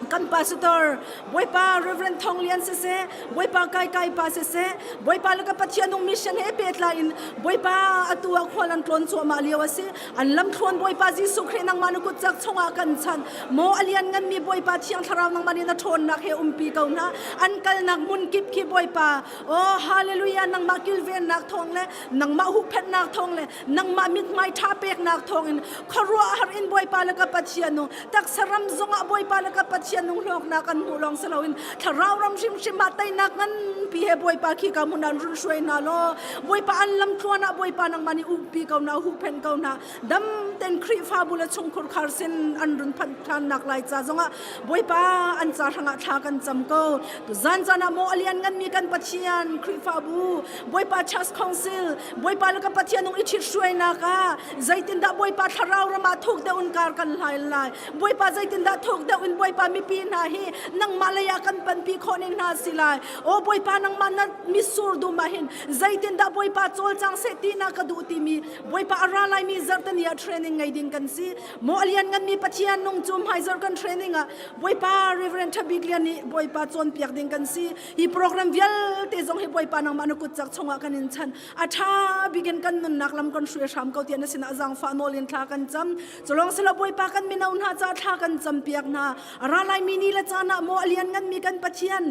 kan pastor Bawipa Reverend Thong Lian siseh Bawipa Kai Kai pa siseh Bawipa le ka Pathian nung mission he pehtlai in Bawipa atu ah khual an tlawn cuahmah lio a si an lamthluan Bawipa Jesuh Khrih nangmah na kut cak chungah kan chan maw a lian nganmi Bawipa Thiang Thlarau nangmah nih na ṭhawnnak he umpi ko hna an kalnak hmun kip khi Bawipa oh hallelujah nangmah kilvennak thawng le nangmah huhphenhnak thawng le nangmah mithmai ṭha peknak thawngin khuaruahhar in Bawipa le ka Pathian nu taksa ram zongah Bawipa le ka Pathian nung hlawknak an hmuh lawng si loin thlarau ram hrimhrim ah teinak nganpi he Bawipa khi ka hmun an run hruai hna law Bawipa an lam tluan ah Bawipa nangmah nih umpi ko hna huhphenh ko hna dam. ten Khrihfabu le chungkhur khar sin an run phanh ṭhan nak lai ca zongah Bawipa an ca hrangah thla kan cam ko. Tu zan zan ah maw a lian nganmi kan Pathian Khrihfabu Bawipa Church Council Bawipa le ka Pathian nung i ṭhit hruainak ah zeitindah Bawipa thlarau ram ah thuk deuh in kar kan hlai lai. Bawipa zeitindah thuk deuh in Bawipa mipi hna hi nangmah lei ah kan panpi khawh ning hna si lai. Aw Bawipa nangmah na misur dum ah hin zeitindah Bawipa cawlcang seh ti na ka duh timi Bawipa a ra laimi zarhteni ah training ngei ding kan si. Maw a lian nganmi Pathian nung cu hmaizarh kan training ah Bawipa Reverend Thabik Lian nih Bawipa cawnpiak ding kan si. Hi program vialte zong hi Bawipa nangmah na kut cak chungah kan in chan. A ṭha bik in kan nunnak lam kan hruai hram ko tiah na sinah zaangfah nawl in thla kan cam. Culawng silo Bawipa kan mino hna ca thla kan campiak hna. A ra laimi ni le caan ah maw a lian nganmi kan Pathian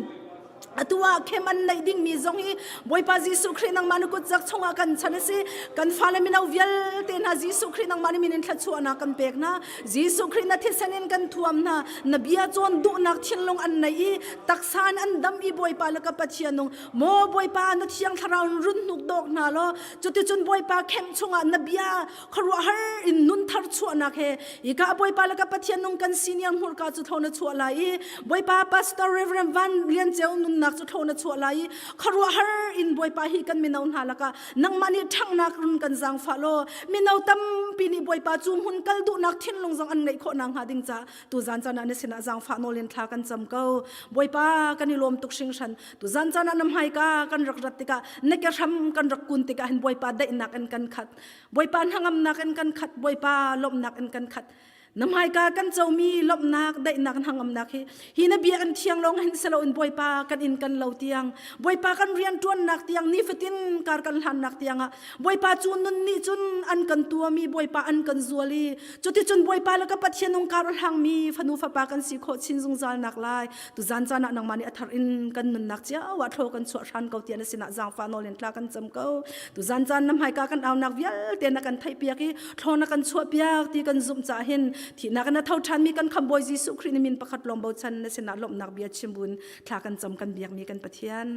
atu ah khem an neih dingmi zong hi Bawipa Jesuh Khrih nangmah na kutzak chungah kan chan a si kan fale mino vialte hna Jesuh Khrih nangmah na min in thluachuahnak kan pek hna Jesuh Khrih na thisen in kan thuam hna na bia cawn duhnak thinlung an nei i taksa in an dam i Bawipa le ka Pathian nung maw Bawipa na thiang thlarau in run hnuk dawk hna law cuticun Bawipa khem chungah na bia khuaruahhar in nun thar chuahnak he ika Bawipa le ka Pathian nung kan senior hmurka cu tho na chuah lai i Bawipa Pastor Reverend Van Lian Ceu nunnak cu tho na chuah lai i khuaruahhar in Bawipa hi kan mino hna lakah nangmah nih ṭhanghnak run kan zaangfah law mino tampi nih Bawipa cu hmun kal duhnak thinlung zong an ngeih khawh nakhnga ding caah tuzan caan ah na sinah zaangfah nawl in thla kan cam ko Bawipa kan i lawm tuk hringhran tuzan caan ah na hmaika kan rak rat tikah na ke hram kan rak kun tikah hin Bawipa daihnak in kan khat Bawipa hnangamnak in kan khat Bawipa lawmhnak in kan khat na hmaika kan comi lawmhnak daihnak hnangamnak hi hi na bia kan thiang lawng hin silo in Bawipa kan inn kan lo tiang Bawipa kan rian ṭuannak tiang nifatin kar kan hlannak tiang ah Bawipa cu nun nih cun an kan tuami Bawipa an kan zual i cuticun Bawipa le ka Pathian nung kar a hlangmi fanu fapa kan si khawh chin zungzal nak lai tuzan caan ah nangmah nih a thar in kan nunnak cio ah thlo kan chuah hran ko tiah na sinah zaangfah nawl in tla kan cam ko tuzan caan na hmaika kan aunak vialte na kan theihpiak i thlo na kan chuahpiak ti kan zumh caah hin thihnak in a tho ṭhanmi kan khambawi Jesuh Khrih na min pakhat lawng bochan na sinah lawmhnak bia chim buin thla kan cam kan biakmi kan Pathian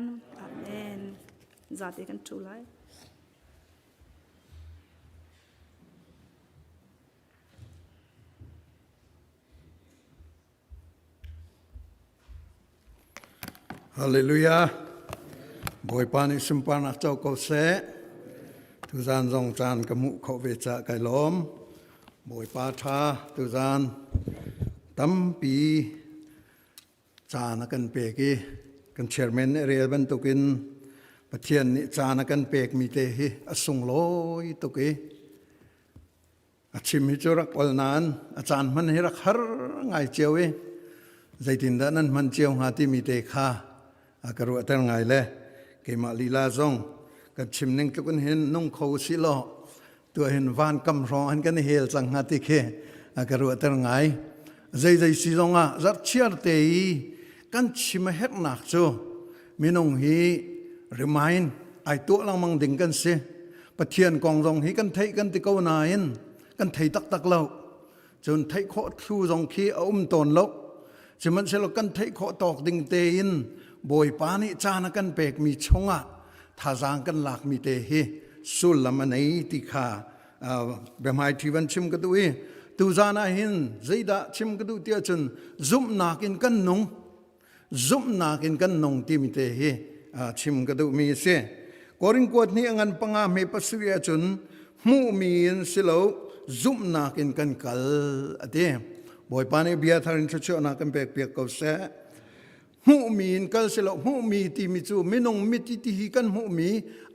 amen zate kan ṭhu lai Hallelujah. Bawipa nih sunparnak co ko seh. Tuzan zong caan ka hmuh khawh ve ca kai lawm. Bawipa tha tuzan tampi caan a kan pek i kan chairman nih rel bantukin Pathian nih caan a kan pekmi te hi a sunglawi tuk i A chim hi cu rak ol nain a caan hman hi rak har ngai cio i zeitindah nan hman cio hnga timi te kha a ka ruahter ngai le keimah lila zong kan chim ning tluk in hin nung kho si law tuah hin van kam hrawng han kan i hel cang hnga ti khi a ka ruahter ngai zeizei si zong ah zarhchiar te i kan chim a herhnak cu minung hi remind ai tuah lengmang ding kan si Pathian kong zong hi kan theih kan ti ko nain kan thei taktak lo cun theih khawh thlu zong khi a um tawn lo sihmanhsehlaw kan theih khawh tawk ding tein Bawipa nih caan a kan pekmi chungah thazaang kan lakmi te hi sullam a nei ti kha biahmaiṭhi van chim ka duh i tuzan ah hin zeidah chim ka duh tiah cun zumhnak in kan nung zumhnak in kan nung timi te hi chim ka duhmi a si. Korin kuat nih a ngan panga hme pasarih ahcun hmuhmi in si lo zumhnak in kan kal a ti. Bawipa nih bia thar in thluachuahnak kan pek piak ko seh. Hmuhmi in kal si lo hmuhmi timi cu minung mit ti hi kan hmuhmi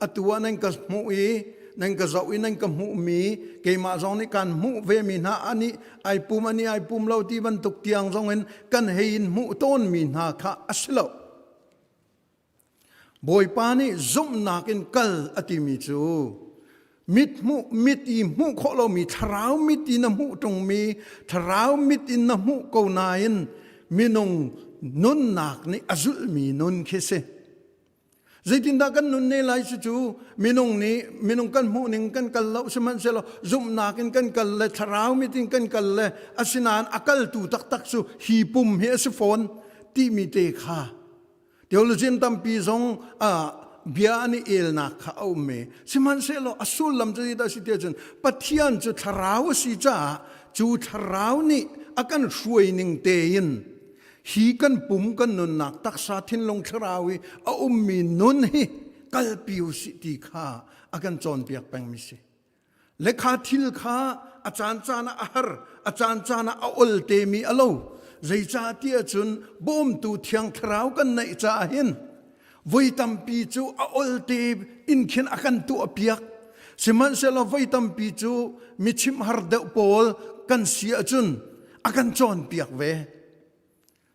atu ah nan ka hmuh i nan ka zoh i nan ka hmuhmi keimah zong nih kan hmuh vemi hna ani ai pum ani ai pum lo ti bantuk tiang zong in kan hei in hmuh tawnmi hna kha a si lo. Bawipa nih zumhnak in kal a timi cu mit hmuh mit i hmuh khawh lomi thlarau mit in na hmuh ṭungmi thlarau mit in na hmuh ko nain minung nunnak nih a zulhmi nun khi si. Zeitindah kan nun ne lai si cu minung nih minung kan hmuh ning kan kal lo sihmanhsehlaw zumhnak in kan kal le thlarau mit in kan kal le asinain a kaltu taktak cu hi pum hi a si fawn timi te kha theologian tampi zong ah. bia an i elnak kha a um i sihmanhsehlaw a sullam cu zeidah a si tiah cun Pathian cu thlarau a si caah cu thlarau nih a kan hruai ning tein hi kan pum kan nunnak taksa thinlung thlarau i a ummi nun hi kalpi u sih ti kha a kan cawnpiak pengmi si. Le kha thil kha a caancaan ah a har, a caancaan ah a ol temi a lo. Zeicahtiah cun bawmtu Thiang Thlarau kan neih caah hin voi tampi cu a olte in khin a kan tuahpiak. Sihmanhsehlaw voi tampi cu mi chimh har deuh pawl kan si ahcun a kan cawnpiak ve.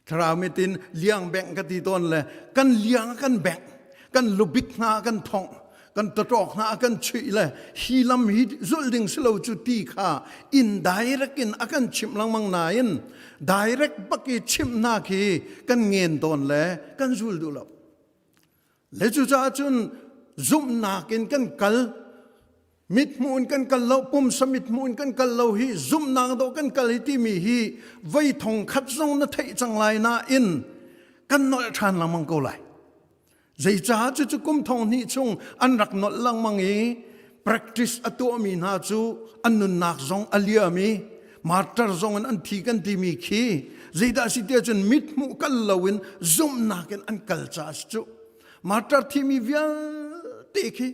Thlarau mit in liang bengh ka ti tawn le kan liang a kan bengh, kan lubik hna a kan thongh, kan tawṭawk hna a kan chuih le hi lam hi zulh ding si lo cu ti kha indirect in a kan chimh lengmang nain direct bak i chimh hna khi kan ngen tawn le kan zul duh lo. Le cucaah cun zumhnak in kan kal mithmuh in kan kal lo pumsa mithmuh in kan kal lo hi zumhnak dawh kan kal hi timi hi voi thong khat zong na theih cang lai nain kan nolh ṭhan lengmang ko lai. Zeicah cucu kum thong hnih chung an rak nolh lengmang i practice a tuahmi hna cu an nunnak zong a liam i martyr zong in an thi kan timi khi zeidah si tiah cun mithmuh kal loin zumhnak in an kal caah a si cu. Martyr thimi vialte khi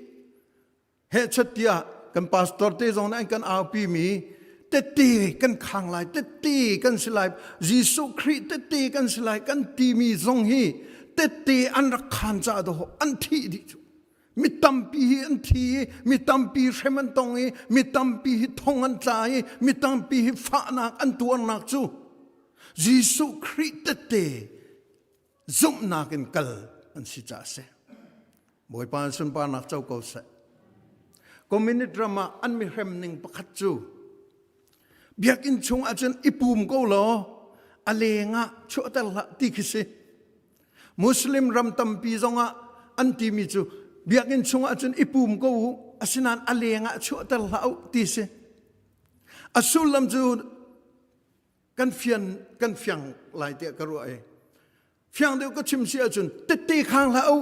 hehchat tiah kan pastor te zong nih an kan aupi mi tette kan khang lai tette kan si lai Jesuh Khrih tette kan si lai kan timi zong hi tette an rak khan caah dawh an thih dih cu. Mi tampi hi an thi i mi tampi hrem an tong i mi tampi hi thong an tla i mi tampi hi fahnak an tuarnak cu Jesuh Khrih tette zumhnak in kal an si caah a si. Bawipa an sunparnak co ko seh. Communist ram ah an mi hrem ning pakhat cu biakinn chung ahcun i pum ko law a leng ah chuahter hlah ti khi si. Muslim ram tampi zongah an timi cu biakinn chungah cun i pum ko u asinain a lengah chuahter hlah u ti si. A sullam cu kan fian kan fiang lai tiah ka ruah i fiang deuh ka chim si ahcun tette khang hlah u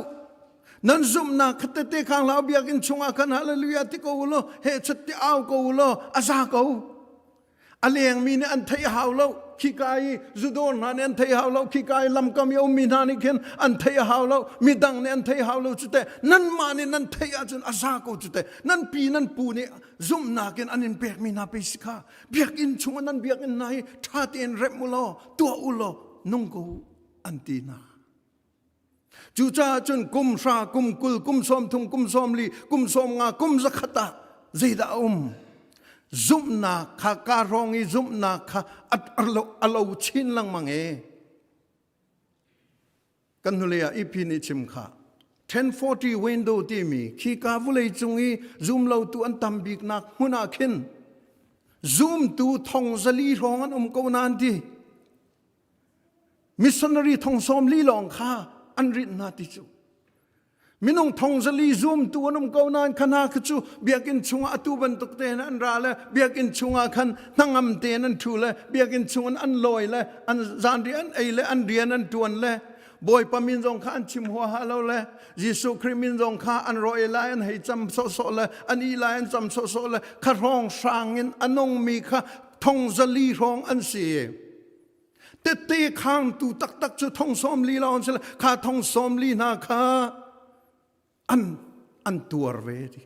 nan zumhnak kha tette khang hlah u biakinn chungah khan hallelujah ti ko u law he chat ti au ko u law a za ko A lengmi nih an theih hau lo. Khika i zudawr hna nih an theih hau lo. Khika i lamkam i ummi hna nih khin an theih hau lo. Midang nih an theih hau lo cu teh. Nanmah nih nan theih ahcun a za ko cu teh. Nan pi nan pu nih zumhnak in an in pekmi hna pei si kha. Biakinn chungah nan biakinn hna hi ṭha tein remh u law, tuah u law, nung ko u, an ti hna. Cucaah cun kum hra, kum 20, kum 30, kum 40, kum 50, kum 100 ah zeidah a um? Zumhnak kha ka hrawng i zumhnak kha a lo chin lengmang e. Kan hnulei ah EP nih chim kha 1040 window timi khi ka vulei cung i zumlotu an tam biknak hmun ah khin zumtu thong zali hrawng an um ko nain ti Missionary thong 40 lawng kha an rinh hna ti cu. Minung thong zali zumtu an um ko nain kha hna kha cu biakinn chungah atu bantuk tein an ra le biakinn chungah khan hnangam tein an ṭhu le biakinn chungin an lawi le an zanriah an ei le an rian an ṭuan le Bawipa min zong kha an chim huaha lo le Jesuh Khrih min zong kha an ro ei lai an hei cam sawhsawh le an ih lai an cam sawhsawh le kha hrawng hrang in a nungmi kha thong zali hrawng an si. Tette khangtu taktak cu thong 40 lawng an si le kha thong 40 hna kha an an tuar ve ti.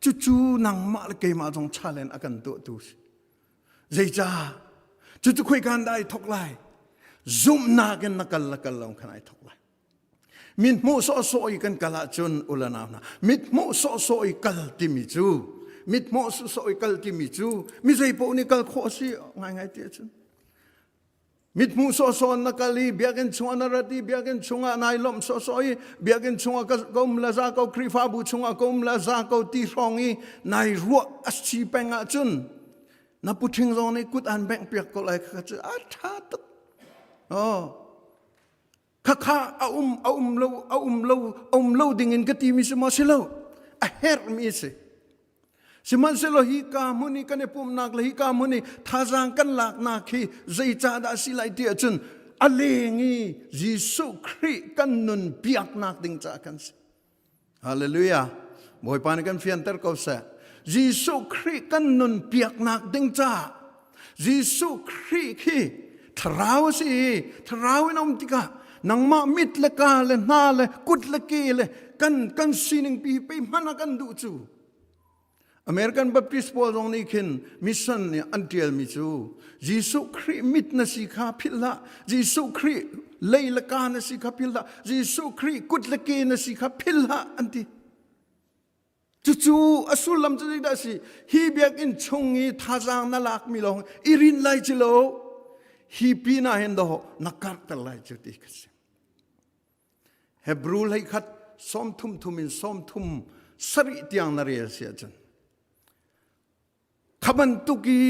Cucu nangmah le keimah zong challenge a kan tuahtu si. Zeicah? Cucu khoikan dah ai thok lai? Zumhnak in na kal la kal lo khan ai thok lai. Mithmuh sawhsawh i kan kal ahcun ulanau hna mithmuh sawhsawh i kal timi cu mithmuh sawhsawh i kal timi cu mi zei paoh nih kal khawh a si ngaingai ti ahcun mithmuh sawhsawh na kal i biakinn chungah na rat i biakinn chungah nai lawmh sawhsawh i biakinn chungah ka um la za ko Khrihfabu chungah ka um la za ko ti hrawng i nai ruah a si peng ahcun na puṭhing zong nih kut an bengh piak ko lai kha cu a ṭha tuk oh Khakha a um a um lo a um lo a um lo ding in ka ti mi si maw si lo a herh mi si sihmanhsehlaw hi ka hmun i kan i pumhnak le hi ka hmun i thazaang kan laknak hi zeicah dah si lai ti ahcun. a leng i Jesuh Khrih kan nun piaknak ding caah kan si. Hallelujah. Bawipa nih kan fianter ko seh. Jesuh Khrih kan nun piaknak ding caah Jesuh Khrih khi thlarau a si i thlarau in um tikah nangmah mit le ka le hna le kut le ke le kan kan sining pi pe hmanh ah kan duh cu American Baptist pawl zong nih khin mission nih an ṭialmi cu Jesuh Khrih mit na si kha philh hlah Jesuh Khrih lei le ka na si kha philh hlah Jesuh Khrih kut le ke na si kha philh hlah an ti cucu a sullam cu zeidah a si hi biakinn chung i thazaang na lakmi lawng i rin lai ci lo hi pin ah hin dawh na karhter lai cu ti ka si Hebrew hlei khat 33 thum in 37 tiang na rel si ahcun kha bantuk i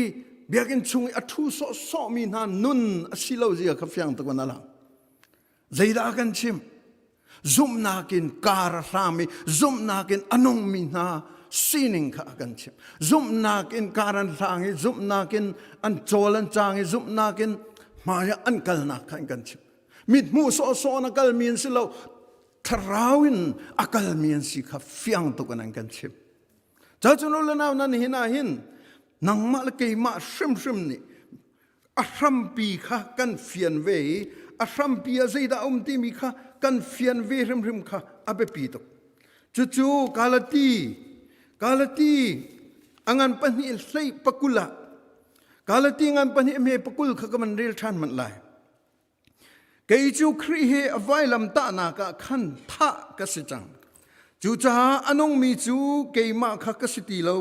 biakinn chung i a ṭhu sawhsawhmi hna nun a si lo zia kha fiang tuk in a lang. Zeidah kan chim? Zumhnak in kar a hram i zumhnak in a nungmi hna sining kha a kan chimh. Zumhnak in kar an hlang i zumhnak in an cawl an cang i zumhnak in hmai ah an kalnak kha an kan chimh. Mithmuh sawhsawh in a kalmi an si lo, thlarau in a kalmi an si kha fiang tuk in an kan chimh. Cacun u le nau nan hin ah hin nangmah le keimah hrimhrim nih a hrampi kha kan fian ve i a hrampi ah zeidah a um timi kha kan fian ve hrimhrim kha a biapi tuk. Cucu Galati Galati a ngan pahnih hlei pakul ah Galati ngan pahnih hme pakul kha ka van rel ṭhan manh lai. Kei cu Khrih he a vailam tahnak ah khan thah ka si cang. Cucaah a nungmi cu keimah kha ka si ti lo.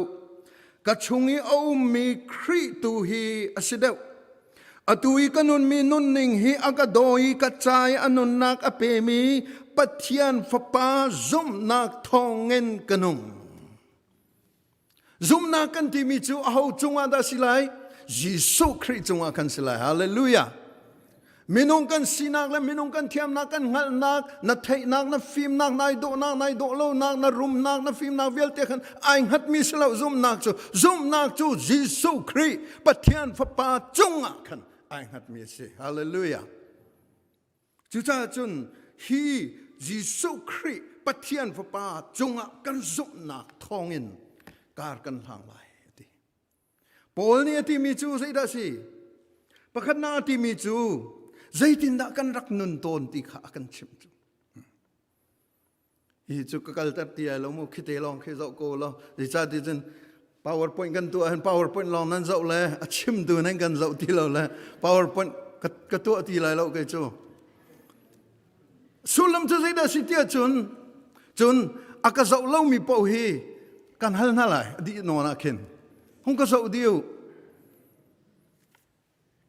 Ka chung i a ummi Khrih tu hi a si deuh. Atu i ka nunmi nunning hi a ka daw i ka ca i a nunnak a pemi Pathian Fapa zumhnak thawngin ka nung. Zumhnak kan timi cu aho cungah dah si lai? Jesuh Khrih cungah kan si lai. Hallelujah. Minung kan sinak le minung kan thiamnak kan hngalhnak, na theihnak, na fimnak, nai dawhnak, nai dawh lonak, na rumnak, na fimnak vialte khan ai hngatmi si lo zumhnak cu zumhnak cu Jesuh Khrih Pathian Fapa cungah khan ai hngatmi a si. Hallelujah. Cucaah cun hi Jesuh Khrih Pathian Fapa cungah kan zumhnak thawngin kar kan hlang lai a ti. Paul nih a timi cu zeidah a si? Pakhatnak a timi cu zeitindah kan rak nun tawn ti kha a kan chimh cu. Hi cu ka kalter ti ai lo mu khite lawng khi zoh ko law zeicahti cun PowerPoint kan tuah hin PowerPoint lawng nan zoh le a chimtu nan kan zoh ti lo le PowerPoint ka, ka tuah ti lai lo kei cu. Sullam cu zeidah si tiah cun cun a ka zoh lomi paoh hi kan hal hna lai a dih nawn ah khin hung ka zoh diu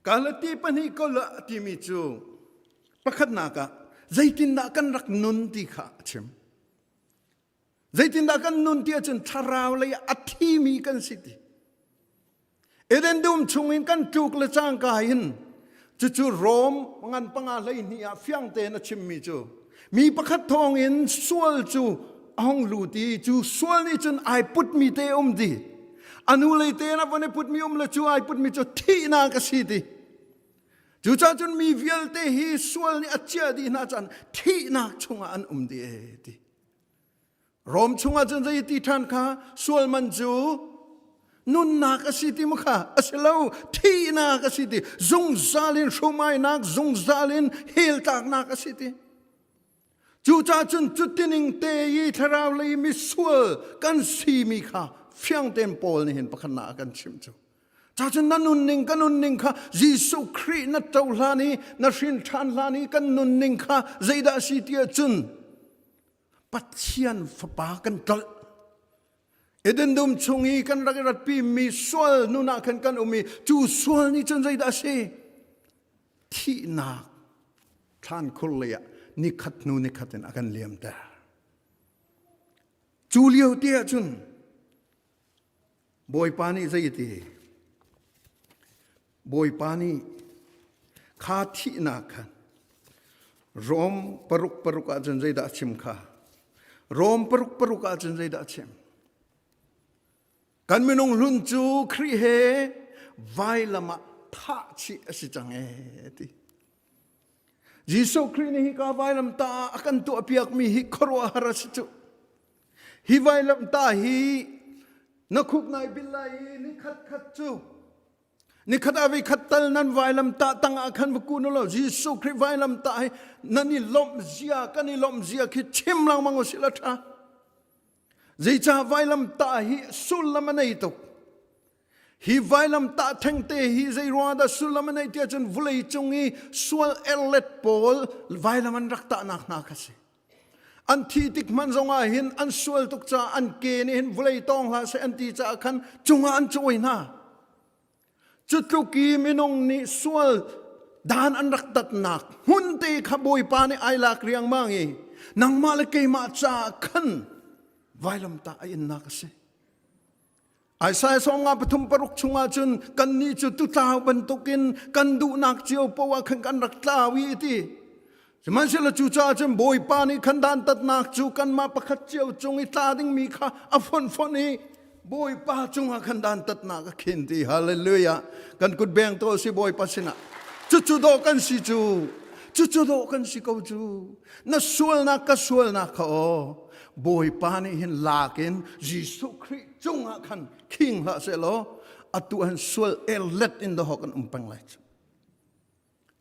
Galati pahnih kol ah a timi cu pakhatnak ah zeitindah kan rak nun ti kha a chim. Zeitindah kan nun ti ahcun thlarau lei ah a thimi kan si ti. Eden dum chungin kan tluk le cangka in cucu Rom ngan panga 12 ah fiang tein a chimmi cu mi pakhat thawngin sual cu a hung lut i cu sual nih cun ai putmi te um ti a nu lei te in a von i putmi um le cu ai putmi cu thihnak a si ti cucaah cun mi vialte hi sual nih a ciah dih hna caan thihnak chungah an um dih e ti Rom chungah cun zei ti ṭhan kha sual man cu nunnak a si ti mu kha a si lo thihnak a si ti zungzal in hrumainak zungzal in hell tlaknak a si ti cucaah cun cutining te i thlarau lei misual kan simi kha fiang tein Paul nih hin pakhatnak a kan chimh cu Cacun na nunning ka nunning kha Jesuh Khrih na cohlan i na hrin ṭhan hlan i kan nunning kha zeidah a si ti ahcun Pathian fapa kan tlolh. Eden dum chung i kan rak i ratpi mi sual nun ah khan kan um i cu sual nih cun zeidah a si? Thihnak thlan khur lei ah nikhat hnu nikhat in a kan liamter. Cu lio te ah cun Bawipa nih zei a ti? Bawipa nih kha thihnak khan Rom paruk paruk ah cun zeidah a chim kha? Rom paruk paruk ah cun zeidah a chim? Kan minung hlun cu Khrih he vailam ah thah chih a si cang ee ti. Jesuh Khrih nih hika vailamtah ah a kan tuahpiakmi hi khuaruahhar a si cu. Hi vailamtah hi na khuk nai bil lai i ni khat khat cu nikhat ah khat tal nan vailamtah tang ah khan va kun law Jesuh Khrih vailamtah hi nan i lawmh zia kan i lawmh zia khi chim lengmang usih la ṭha. Zeicah vailamtah hi sullam a nei tuk. Hi vailamtah thengte hi zei ruangah dah sullam a neih tiah cun vulei cung i sual erlet pawl vailam an rak tahnak hna kha si. An thi tik hmanh zongah hin an sual tuk caah an ke nih hin vulei tawng hlah seh an ti caah khan cungah an cawi hna. Cu tluk i minung nih sual dan an rak tatnak hmun te kha Bawipa nih ai lak riangmang i nangmah le keimah caah khan vailamtah a innak a si. Isaiah sawmnga pathum paruk chungah cun kannih cu tutlau bantukin kan duhnak cio poah khan kan rak tlau i ti. Sihmanhsehlaw cucaah cun Bawipa nih khan dantatnak cu kanmah pakhat cio cung i tla dingmi kha a fonhfonh i Bawipa cungah khan dantatnak a khin ti. Hallelujah. Kan kut beng to si Bawipa sinah. Cucu dawh kan si cu. Cucu dawh kan si ko cu. Na sualnak ka sualnak kha aw. Bawipa nih hin lak in Jesuh Khrih cungah khan khing hlah sehlaw atu han sual erlet in dahawk kan um peng lai cu.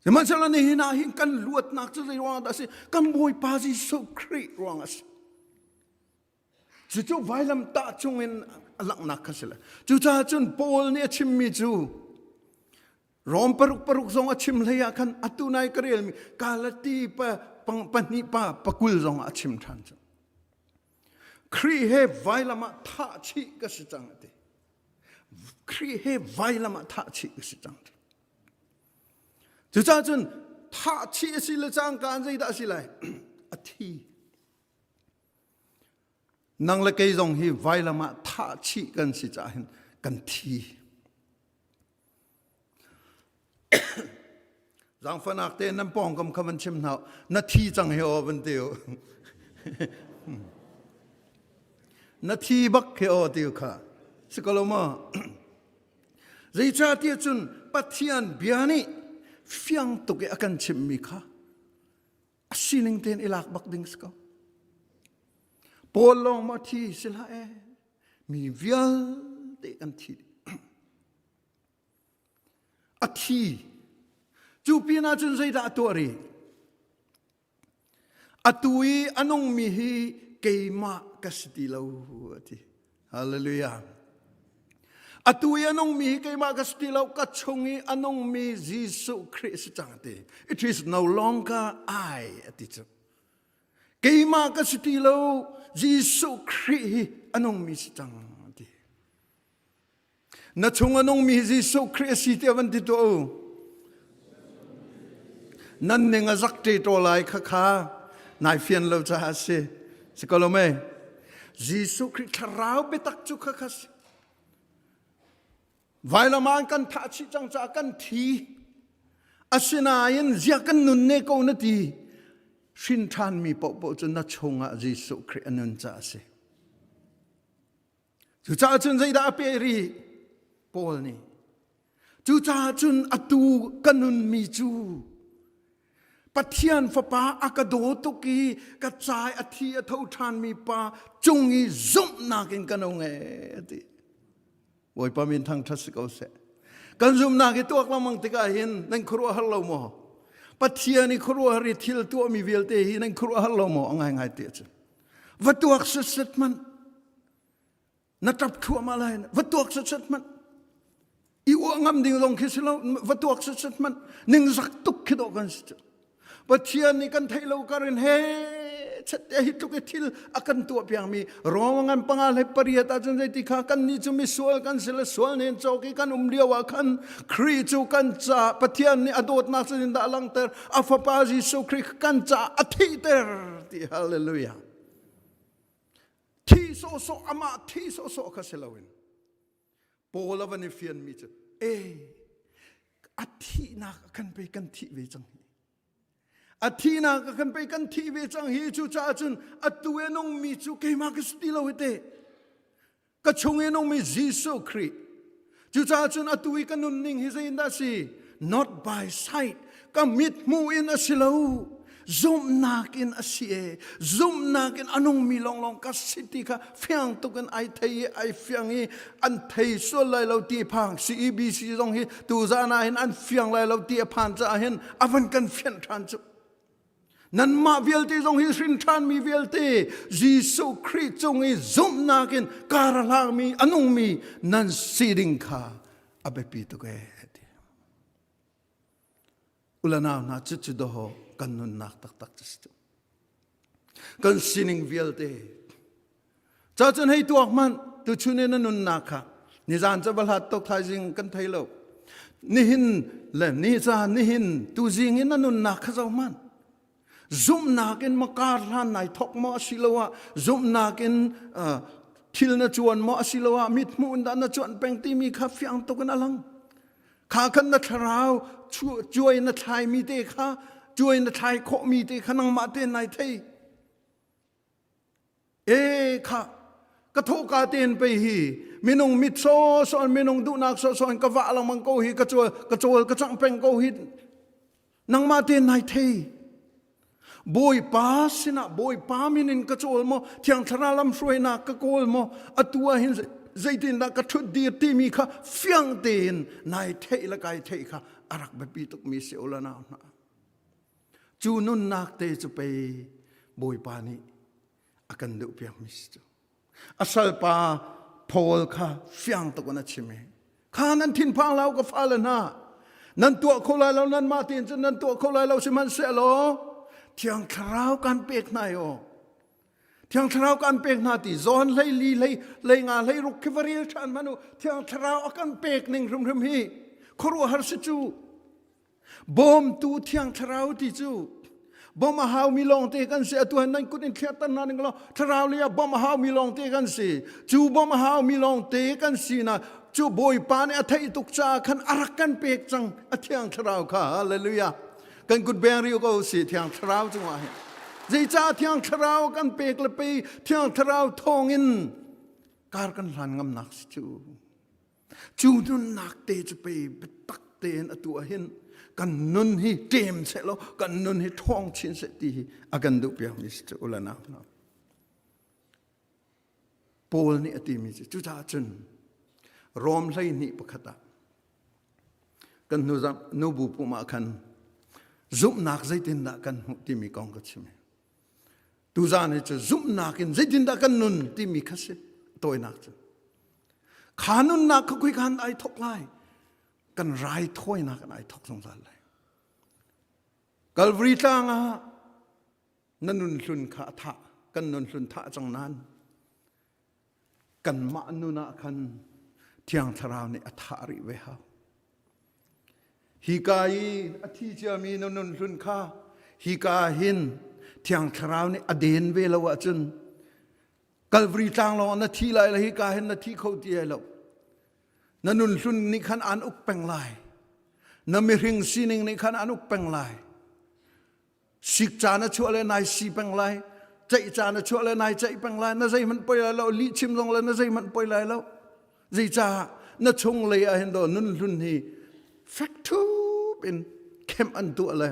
Sihmanhsehlaw nihin ah hin kan luatnak cu zei ruangah dah a si? Kan Bawipa Jesuh Khrih ruangah a si. Cucu vailamtah cungin a langhnak kha si le. Cucaah cun Paul nih a chimmi cu Rom paruk paruk zong a chim hlei ah khan atu nai ka relmi Galati pa pahnih pa pakul zong ah a chim ṭhan cu. Khrih he vailam ah thah chih ka si cang a ti. Khrih he vailam ah thah chih ka si cang. Cucaah cun thah chih a si le cangka in zeidah a si lai? A thi. Nang le kei zong hi vailam ah thah chih kan si caah hin kan thi. Zaangfahnak te nan pawngkam kha van chim hna na thi cang hi aw van ti u. na thi bak khi aw ti kha. Si ko lo maw? Zeicahtiah cun Pathian bia nih fiang tuk i a kan chimhmi kha a sining tein i lak bak ding si ko. Paul lawng maw thi si hlah ee. Mi vialte kan thi dih. A thi. Cu pinah cun zeidah a tuah rih? Atu i a nungmi hi keimah ka si ti lo a ti. Hallelujah. Atu i a nungmi hi keimah ka si ti lo, ka chung i a nungmi Jesuh Khrih si cang a ti. It is no longer I a ti cu. Keimah ka si ti lo, Jesuh Khrih hi a nungmi si cang a ti. Na chung a nungmi Jesuh Khrih a si tiah van ti tuah u. Nan ning a zak ṭe lai kha kha nai fian lo caah a si. Si ko lo mei? Jesuh Khrih thlarau biatak cu kha kha si. Vailam ah kan thah chih cang caah kan thi. Asinain zia kan nun ne ko na ti. Hrin ṭhanmi paohpaoh cu na chungah Jesuh Khrih a nun caah a si. Cucaah cun zeidah a peh rih? Paul nih. Cucaah cun atu ka nunmi cu Pathian Fapa a ka daw tuk i ka cai a thi a tho ṭhanmi pa cung i zumhnak in ka nung ee a ti. Bawipa min thangṭhat si ko seh. Kan zumhnak i tuak lengmang tikah hin nan khuaruahhar lo maw? Pathian i khuaruahhar i thil tuahmi vialte hi nan khuaruahhar lo maw? A ngaingai ti a Va tuak setset hmanh. Na ṭap thluahmah lai. Va tuak setset hmanh. I uah ngam ding zong khi si lo. Va tuak setset hmanh. Ningzak tuk khi dawh kan si cu. Pathian nih kan theih lo kar in he chet hi tluk i thil a kan tuah piakmi Rome ngan panga hlei pariat ahcun zeiti kha kan nih cu misual kan si le sual nen cawk i kan um lio ah khan Khrih cu kan ca Pathian nih a dawtnak sin dah langter a fapa Jesuh Khrih kan ca a thihter ti hallelujah thi sawhsawh amah thi sawhsawh kha si loin Paul a van i fianmi cu e a thihnak a kan pei kan thih ve cang hi a thihnak a kan pei kan thih ve cang hi cucaah cun atu i nungmi cu keimah ka si ti lo hi te ka chung i nungmi Jesuh Khrih cucaah cun atu i ka nunning hi zeiindah si not by sight. Ka mit hmuh in a si lo. Zumhnak in a si e. Zumhnak in a nungmi lawnglawng ka si ti kha fiang tuk in ai thei i ai fiang i an thei sual lai lo ti phang CEBC zong hi tuzaan ah hin an fiang lai lo ti a phan caah hin a van kan fianh ṭhan cu. Nanmah vialte zong hi hrin ṭhanmi vialte Jesuh Khrih cung i zumhnak in kar a hlangmi a nungmi nan si ding kha a biapi tuk ee ti. Ulanau hna cucu dawh kan nunnak taktak cu si. Kan sining vialte Ca cun hei tuak hmanh tuchun in na nunnak kha nizan cu va hlat tuk thaizing kan thei lo. Nihin le ni ca nihin tuzing in na nunnak kha zoh hmanh. Zumhnak in ma kar hlan nai thok maw asiloah zumhnak in uh, thil na cuan maw asiloah mithmuh in dah na cuan peng timi kha fiang tuk in a lang. Kha khan na thlarau cuai na thlaimi te kha cuai na thlai khawhmi te kha nangmah tein nai thei. E kha ka thawhka tein pei hi minung mit sawsawh in minung duhnak sawsawh in ka vah lengmang ko hi ka cawl ka cawl ka cangh peng ko hi nangmah tein nai thei Bawipa sinah Bawipa min in ka cawl maw Thiang Thlarau lamhruainak ka kawl maw atu ah hin zeitindah ka ṭhut dir timi kha fiang tein nai theih le kai theih kha a rak biapi tukmi si u la nau hna Cu nunnak te cu pei Bawipa nih a kan duhpiakmi si cu. A salpa Paul kha fiang tuk in a chim i kha nan thinphang lau ka fale hna nan tuah kho lai lo nanmah tein cun nan tuah kho lai lo sihmanhsehlaw Thiang Thlarau kan pek hna i aw Thiang Thlarau kan pek hna ti zawn hlei li hlei hlei nga hlei ruk khi va rel ṭhan hmanh u Thiang Thlarau a kan pek ning hrimhrim hi khuaruahhar si cu Bawmtu Thiang Thlarau ti cu bawm a haumi lawngte kan si. Atu han nan kut in thliarter hna ning law thlarau lei ah bawm a haumi lawngte kan si. Cu bawm a haumi lawngte kan si na cu Bawipa nih a theih tuk caah khan a rak kan pek cang a Thiang Thlarau kha. Hallelujah. Kan kut beng ri ko si Thiang Thlarau cungah hin. Zeicah Thiang Thlarau kan pek le pei Thiang Thlarau thawngin kar kan hlan ngamnak si cu. Cu nunnak te cu pei biatak tein atu ah hin kan nun hi ṭem seh law kan nun hi ṭhawng chin seh ti hi a kan duh piakmi si cu ulanak hna. Paul nih a timi cu cucaah cun Rom 12 pakhat ah kan hnu nubu pum ah khan zumhnak zeitindah kan hmuh timi kong ka chim. Tuzaan hi cu zumhnak in zeitindah kan nun timi kha si tawinak cu. Kha nunnak kha kui khan ai thok lai. Kan raithawinak in ai thok zungzal lai. Calvary tlang ah na nun hlun kha a thah, kan nun hlun thah cang nan. Kanmah nun ah khan Thiang Thlarau nih a thah rih ve hau. Hika i a thi ciami na nun hlun kha hika hin Thiang Thlarau nih a den ve lo ahcun Calvary tlang lawng na thi lai le hika hin na thi kho ti ai lo. Na nun hlun nih khan aan uk peng lai. Na mihring sining nih khan aan uk peng lai. Sik caan a chuah le nai si peng lai. Ceih caan a chuah le nai ceih peng lai. Na zeihmanh poi lai lo. Lih chim zong le na zeihmanh poi lai lo. Zeicah na chung lei ah hin do nun hlun hi fek thup in khem an tuah le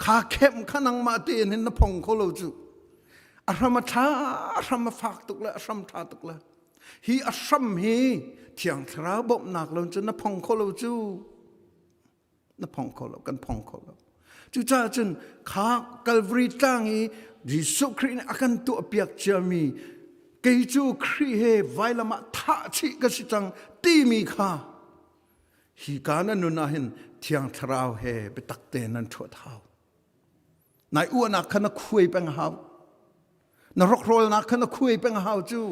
kha khem kha nangmah tein hin na phong kho lo cu a hram a ṭha a hram a fak tuk le a hram ṭha tuk le hi a hram hi thiang thlarau bawmhnak lo cun na phong kho lo cu na phong kho lo kan phong kho lo cucaah cun kha Calvary tlang i Jesuh Khrih nih a kan tuahpiak ciami kei cu Khrih he vailam ah thah chih ka si cang timi kha hi ka na nun ah hin Thiang Thlarau he biatak tein nan ṭhuat hau nai uahnak kha na khuai peng hau na rokhrawlnak kha na khuai peng hau cu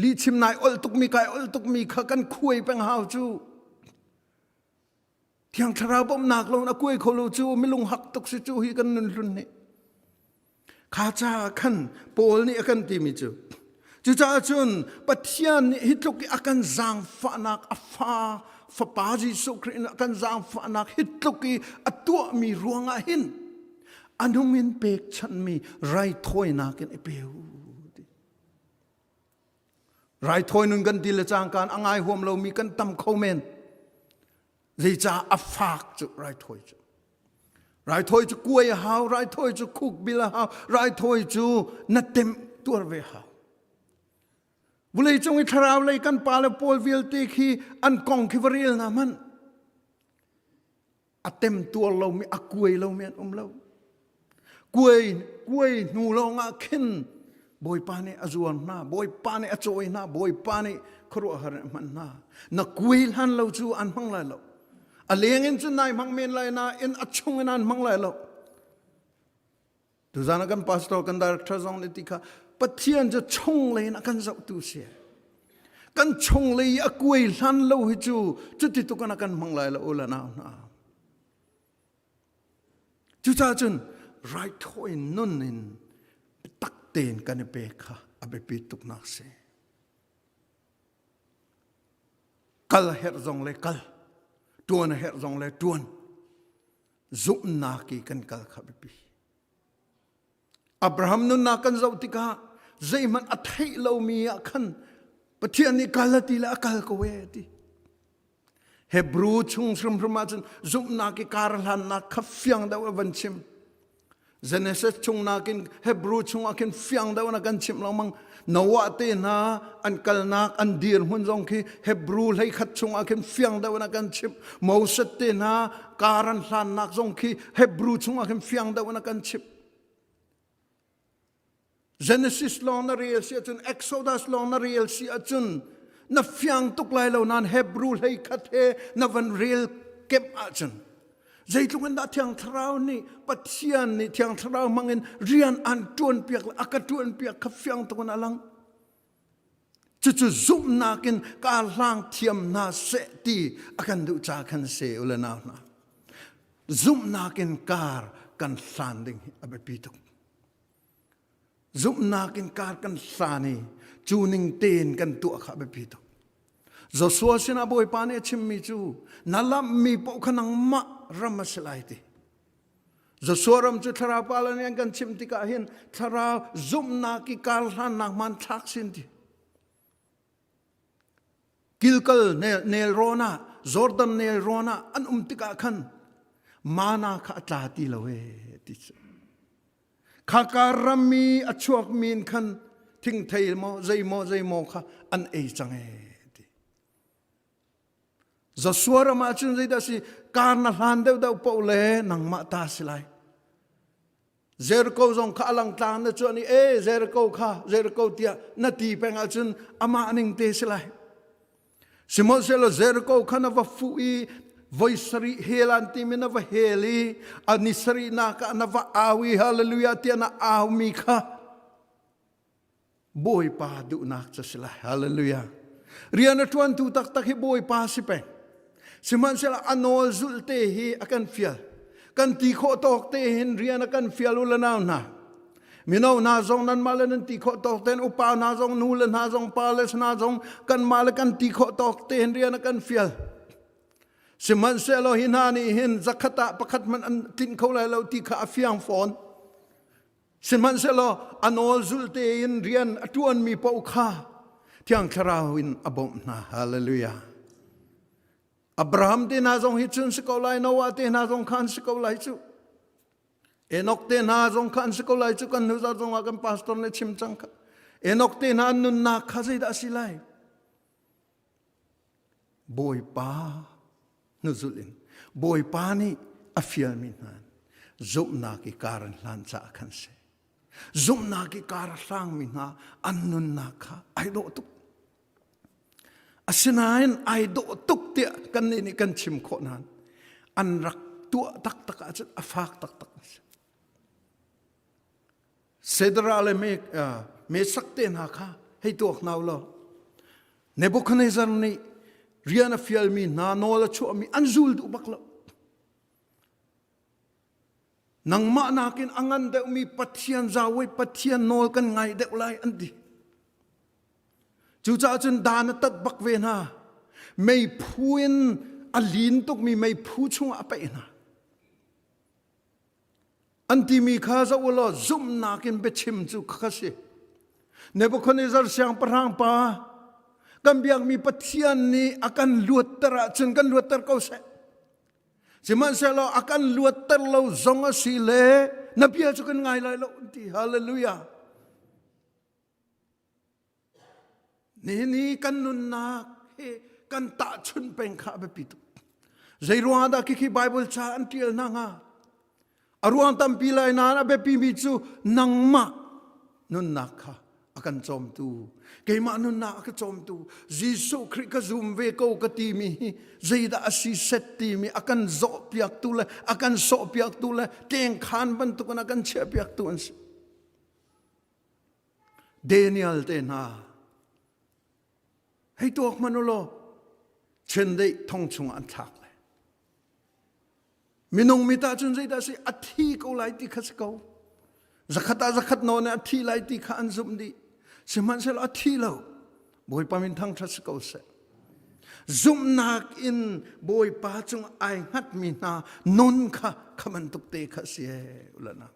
lihchim nai ol tukmi kai ol tukmi kha kan khuai peng hau cu Thiang Thlarau bawmhnak lo in a kuai kho lo cu milung hak tuk si cu hi kan nun hlun nih. Kha caah khan Paul nih a kan timi cu cucaah cun Pathian nih hi tluk i a kan zaangfahnak a fa fapa Jesuh Khrih in a kan zaangfahnak hi tluk i a tuahmi ruangah hin a nung in pekchanhmi raithawinak in i pe u. Raithawi nun kan ti le cangkaan a ngai huam lomi kan tam kho men. Zeicah a fak cu raithawi cu. Raithawi cu kuai a hau, raithawi cu khuk bil a hau, raithawi cu na temh tuar ve hau. Vulei cung i thlarau lei kan pa le pawl vialte khi an kong khi va rel hna hmanh. A tem tuar lomi, a kuai lomi an um lo. Kuai, kuai hnu lawngah khin Bawipa nih a zuar hna, Bawipa nih a cawi hna, Bawipa nih khuaruahhar in a hman hna. Na kuai hlan lo cu an hmang lai lo. A leng in cun nai hmang men lai nain a chung in an hmang lai lo. Tuzan ah kan pastor kan director zong nih ti kha Pathian cu chunglei in a kan zohtu si. Kan chunglei i a kuai hlan lo hi cu cuti tuk in a kan hmang lai lo u le nau hna. Cucaah cun raithawi nun in tak tein kan i pek kha a biapi tuknak si. Kal herh zong le kal, tuan a herh zong le tuan. Zumhnak i kan kal kha biapi. Abraham nunnak kan zoh tikah zeihmanh a theih lomi ah khan Pathian nih kal a ti le a kal ko e ti. Hebrew chung hrimhrim ahcun zumhnak i kar hlannak kha fiang deuh a van chim. Genesis chung nakin Hebrew chung ah khin fiang deuh na kan chimh lengmang. Noah te hna an kalnak an dirhmun zong khi Hebrew hleikhat chung ah khin fiang deuh na kan chimh. Moses te hna kar an hlannak zong khi Hebrew chung ah khin fiang deuh na kan chimh. Genesis lawng na rel si ahcun Exodus lawng na rel si ahcun na fiang tuk lai lo nain Hebrew hlei khat he na van rel kemh ahcun zeitluk in dah Thiang Thlarau nih Pathian nih Thiang Thlarau hmangin rian an ṭuan piak le a ka ṭuan piak kha fiang tuk in a lang. Cucu zumhnak in kaa hlang thiam hna seh ti a kan duh ca khan se u le nau hna. Zumhnak in kar kan hlan ding hi a biapi tuk. Zumhnak in kar kan hlan i cu ning tein kan tuah kha a biapi tuk. Joshua sinah Bawipa nih a chimmi cu na lamhmi paoh kha nangmah ram a si lai ti. Joshua ram cu thlarau pa nih an kan chimh tikah hin thlarau zumhnak i kar hlannak hmanthlak sin ti. Kilkal nelrawn ah Jordan nelrawn ah an um tikah khan mana kha a tla ti lo ee ti cu. Khaka ram i a chuakmi in khan thingthei maw zei maw zei maw kha an ei cang ee ti. Joshua ram ah cun zeidah si kar na hlan deuhdeuh paoh le nangmah ta si lai. Jericho zong kha a langtlang na cuan i e Jericho kha Jericho tiah na ti peng ahcun amah ning te si lai. Sihmanhsehlaw Jericho kha na va fuh i voi sarih hel an timi na va hel i a ni sarihnak ah na va au i hallelujah tiah na aumi kha Bawipa duhnak cu si lai. Hallelujah. Rian a ṭuantu taktak hi Bawipa si peng. Sihmanhsehlaw a nawl zulh te hi a kan fial. Kan ti khawh tawk te hin rian a kan fial u le nau hna. Mino hna zong nanmah le nan ti khawh tawk tein upa hna zong nu le hna zong pa le hna zong kanmah le kan ti khawh tawk te hin rian a kan fial. Sihmanhsehlaw hi hna nih hin zakhat ah pakhat hmanh an tlinh kho lai lo ti kha a fiang fawn. Sihmanhsehlaw a nawl zul tein rian a ṭuanmi paoh kha Thiang Thlarau in a bawmh hna. Hallelujah. Abraham te hna zong hi cun si ko lai, Noah te hna zong kha an si ko lai cu. Enoch te hna zong kha an si ko lai cu kan hnu zong ah kan pastor nih chim cang kha. Enoch te hna an nunnak kha zeidah a si lai? Bawipa hnuzulh in Bawipa nih a fialmi hna zumhnak i kar an hlan caah khan si. Zumhnak i kar a hlangmi hna an nunnak kha ai dawh tuk. Asinain ai dawh tuk tiah kannih nih kan chim khawh nain an rak tuah taktak ahcun a fak taktak a si. Sedra le Mesak te hna kha hei tuak hna u law Nebuchadnezzar nih rian a fialmi hna nawl a chuahmi an zul duh bak lo. Nangmah nakin a ngan deuhmi Pathian Yahweh Pathian nawl kan ngai deuh lai an ti. Cucaah cun dan a tat bak ve hna. Meiphu in a lin tukmi meiphu chungah a paih hna. An timi kha zoh u law zumhnak in biachim cu kha si. Nebuchadnezzar siangpahrang pa kan biakmi Pathian nih a kan luatter ahcun kan luatter ko seh. Sihmanhsehlaw a kan luatter lo zong a si le na bia cu kan ngai lai lo ti hallelujah. Nihin i kan nunnak hi kan tahchunh peng kha a biapi tuk. Zei ruangah dah khikhi Bible ca an ṭial hna hnga? A ruang tampi lai nain a biapimi cu nangmah nunnak kha a kan cawmtu. Keimah nunnak a ka cawmtu. Jesuh Khrih ka zum ve ko ka timi hi zeidah a si set timi a kan zawhpiaktu le a kan sawhpiaktu le ṭengkhan bantukin a kan chiahpiaktu an si. Daniel te hna hei tuak hmanh u law chiandeih thong chungah an thlak le minung mit ah cun zeidah si a thi ko lai ti kha si ko zakhat ah zakhat nawn a thi lai ti kha an zumh dih sihmanhsehlaw a thi lo bawipa min thangṭhat si ko seh zumhnak in bawipa cung ai hngatmi hna nun kha kha bantuk te kha si ulana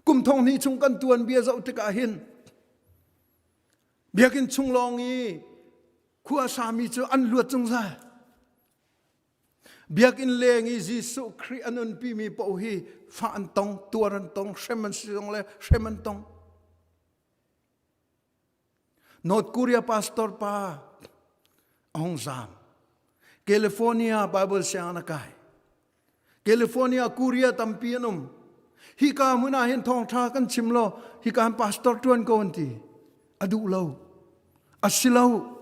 Kum thong hnih chung kan tuanbia zoh tikah hin biakinn chung lawng i khua sami cu an luat zungzal. Biakinn leng i Jesuh Khrih an unpimi paoh hi fah an tong, tuar an tong, hrem an si zong le hrem an tong. North Korea pastor pa a hung zaam. California Bible sianginn a kai. California Korea tampi an um. Hika hmun ah hin thawngṭha kan chim law hika hin pastor ṭuan ko an ti. A duh lo. A si lo.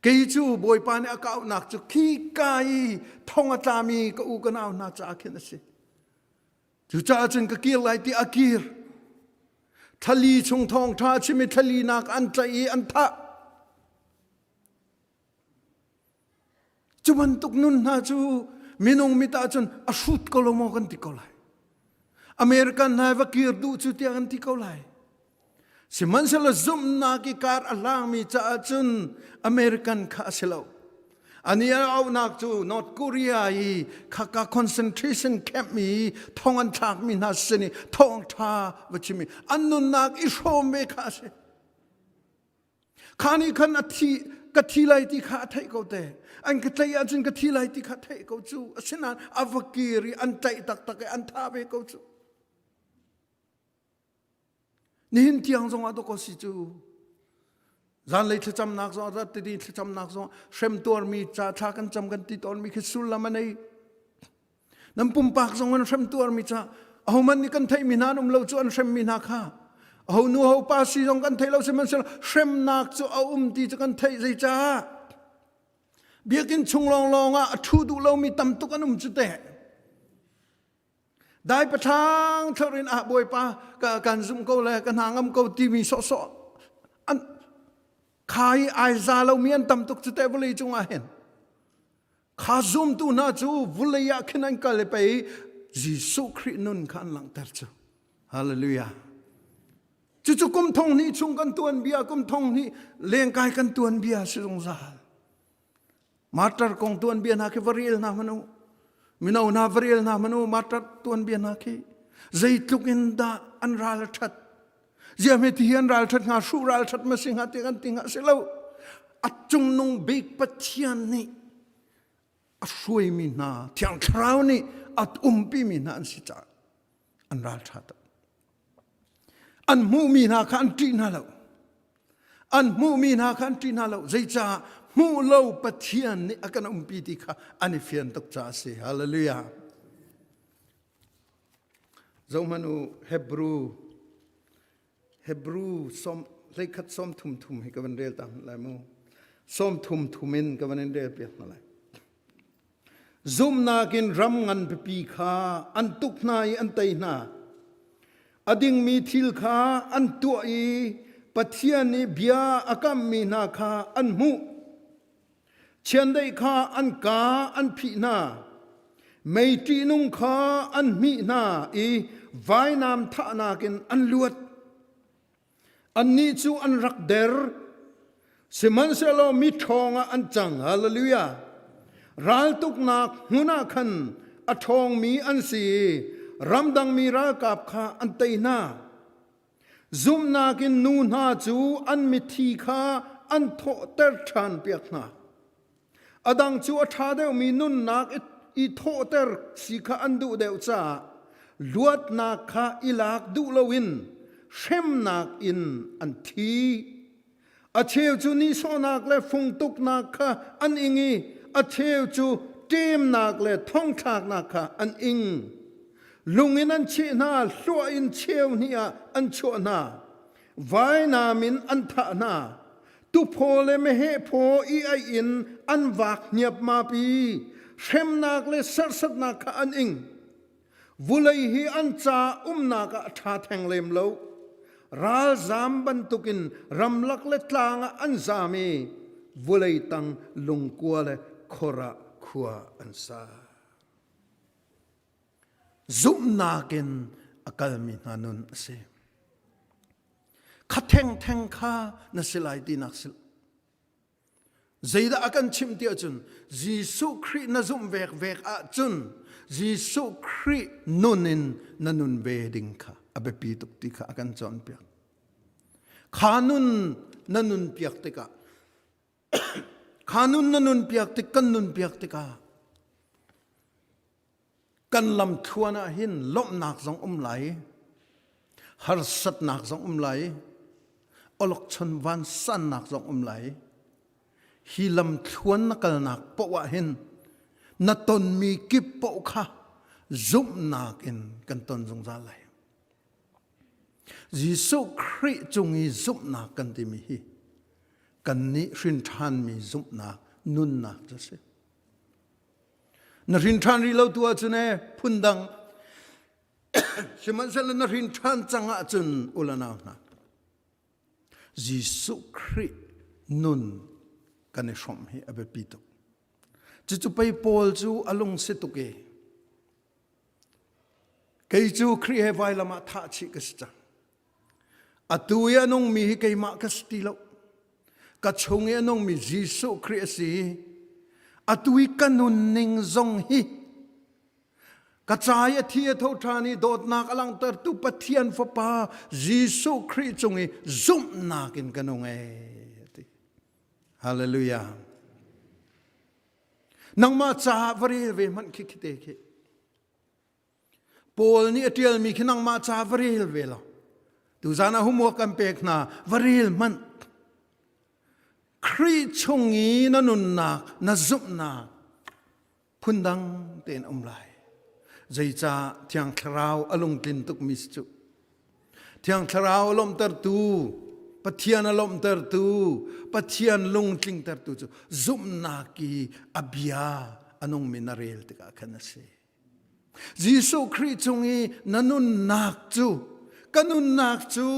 Kei cu Bawipa nih a ka auhnak cu khika i thong a tlami ka u ka nau hna caah khin a si. Cucaah cun ka kir lai ti a kir. Thlali chung thawngṭha a chim i thlali nak an tlaih i an thah. Cu bantuk nun hna cu minung mit ahcun a hrut ko lo maw kan ti ko lai. American hna va kir duh cu tiah kan ti ko lai. Sihmanhsehlaw zumhnak i kar a hlangmi caah cun American kha a si lo. Ani a auhnak cu North Korea i khaka concentration camp i thong an thlakmi hna sin i thawngṭha va chim i an nunnak i hrawm ve kha a si. Kha nih khan a thi ka thi lai ti kha a theih ko te. An ka tlaih ahcun ka thi lai ti kha theih ko cu. Asinain a va kir i an tlaih taktak i an thah ve ko cu. Nihin tiang zong ah dawkaw si cu. Zanlei thlacamnak zong ah titi thlacamnak zong hrem tuarmi ca thla kan cam kan ti tawnmi khi sullam a nei. Nan pumpak zong an hrem tuarmi ca ahoman nih kan theihmi hna an um lo cu an hremmi hna kha aho nu ho pa si zong kan thei lo sihmanhsehlaw hremnak cu a um ti cu kan theih zeicah biakinn chung lawnglawng ah a ṭhu duh lomi tam tuk an um cu teh Dai pathang thlor in ah Bawipa ka kan zumh ko le ka hna ngam ko timi sawhsawh an kha i ai za lomi an tam tuk cu teh vawlei cungah hin kha zumtu hna cu vulei ah khin an kal i pei Jesuh Khrih nun kha an langhter cu hallelujah cucu kum thong hnih chung kan tuanbia kum thong hnih lengkai kan tuanbia si zungzal Martar kong tuanbia hna khi va rel hna hmanh u. Mino hna va rel hna hmanh u. Martar tuanbia hna khi zeitluk in dah an ral a ṭhat. Ziahme ti hi an ral ṭhat hnga, hruh ral ṭhat ma si hnga ti kan ti hnga si lo. A cungnung bik Pathian nih a hruaimi hna, Thiang Thlarau nih a umpimi hna an si caah an ral ṭha tuk. An hmuhmi hna kha an ṭih hna lo. An hmuhmi hna kha an ṭih hna lo. Zeicah hmuh lo Pathian nih a kan umpi ti kha an i fian tuk caah a si. Hallelujah. Zohhmanh u Hebrew Hebrew som hleikhat som thum thum hi ka van rel ta lai mu. Som thum thum in ka van in rel piak hna lai. Zumhnak in ram ngan pipi kha an tuk hna i an tei hna. A dingmi thil kha an tuah i Pathian nih bia a kammi hna kha an hmuh. Chiandeih kha an kaa an phih hna. Mei ṭihnung kha an hmih hna i vainam thahnak in an luat. Annih cu an rak der, sihmanhsehlaw mi ṭhawng ah an cang. Hallelujah! Raltuknak hmun ah khan a ṭhawngmi an si i ramdangmi ralkap kha an tei hna. Zumhnak in nu hna cu an mithi kha an thawhter ṭhan piak hna. A dang cu a ṭha deuhmi nunnak i thawhter si kha an duh deuh caah luatnak kha i lak duh loin hremnak in an thi. A cheu cu nihsawhnak le fungtuknak kha an ing i a cheu cu ṭemnak le thongthlaknak kha an ing. Lung in an cheh hna, hluah in cheu hnih ah an chuah hna. Vainam in an thah hna. Tuphaw le meheh phaw i aih in an vak hniapmap i hremnak le serhsatnak kha an ing. Vulei hi an ca umnak ah a ṭha theng lem lo. Ralzam bantukin ramlak le tlang ah an zam i vulei tang lungkua le khor ah khua an sa. Zumhnak in a kalmi hna nun a si. Kha thengtheng kha na si lai tinak si. Zeidah a kan chimh ti ahcun Jesuh Khrih na zumh vekvek ahcun Jesuh Khrih nun in na nun ve ding kha a biapi tuk ti kha a kan cawnpiak. Kha nun na nun piak tikah kha nun na nun piak tik kan nun piak tikah kan lamthluan ah hin lawmhnak zong um lai harsatnak zong um lai awlokchon vansannak zong um lai hi lamthluan na kalnak poh ah hin na tonmi kip poh kha zumhnak in kan ton zungzal lai Jesuh Khrih cung i zumhnak kan timi hi kannih hrin ṭhanmi zumhnak nunnak cu a si Na hrin ṭhan rih lo tu ahcun ee phundang sihmanhsehlaw na hrin ṭhan cang ahcun u le nau hna Jesuh Khrih nun kan i hrawmh hi a biapi tuk. Cucu pei Paul cu a lung si tuk i kei cu Khrih he vailam ah thah chih ka si cang. Atu i a nungmi hi keimah ka si ti lo. Ka chung i a nungmi Jesuh Khrih a si. Atu i ka nunning zong hi ka ca i a thi a tho ṭhan i dawtnak a langhtertu Pathian Fapa Jesuh Khrih cung i zumhnak in ka nung ee. Ti. Hallelujah. Nangmah caah va rel ve hmanh khi khi te khi. Paul nih a ṭialmi khi nangmah ca va rel ve lo. Tuzan ah homework kan pek hna, va rel hmanh. Khrih chung i na nunnak, na zumhnak phundang tein um lai. Zeicah Thiang Thlarau a lungtlin tukmi si cu. Thiang Thlarau a lawmhtertu, Pathian a lawmhtertu, Pathian lungtlingtertu cu zumhnak i a bia a nungmi na rel tikah khan a si. Jesuh Khrih cung i na nunnak cu ka nunnak cu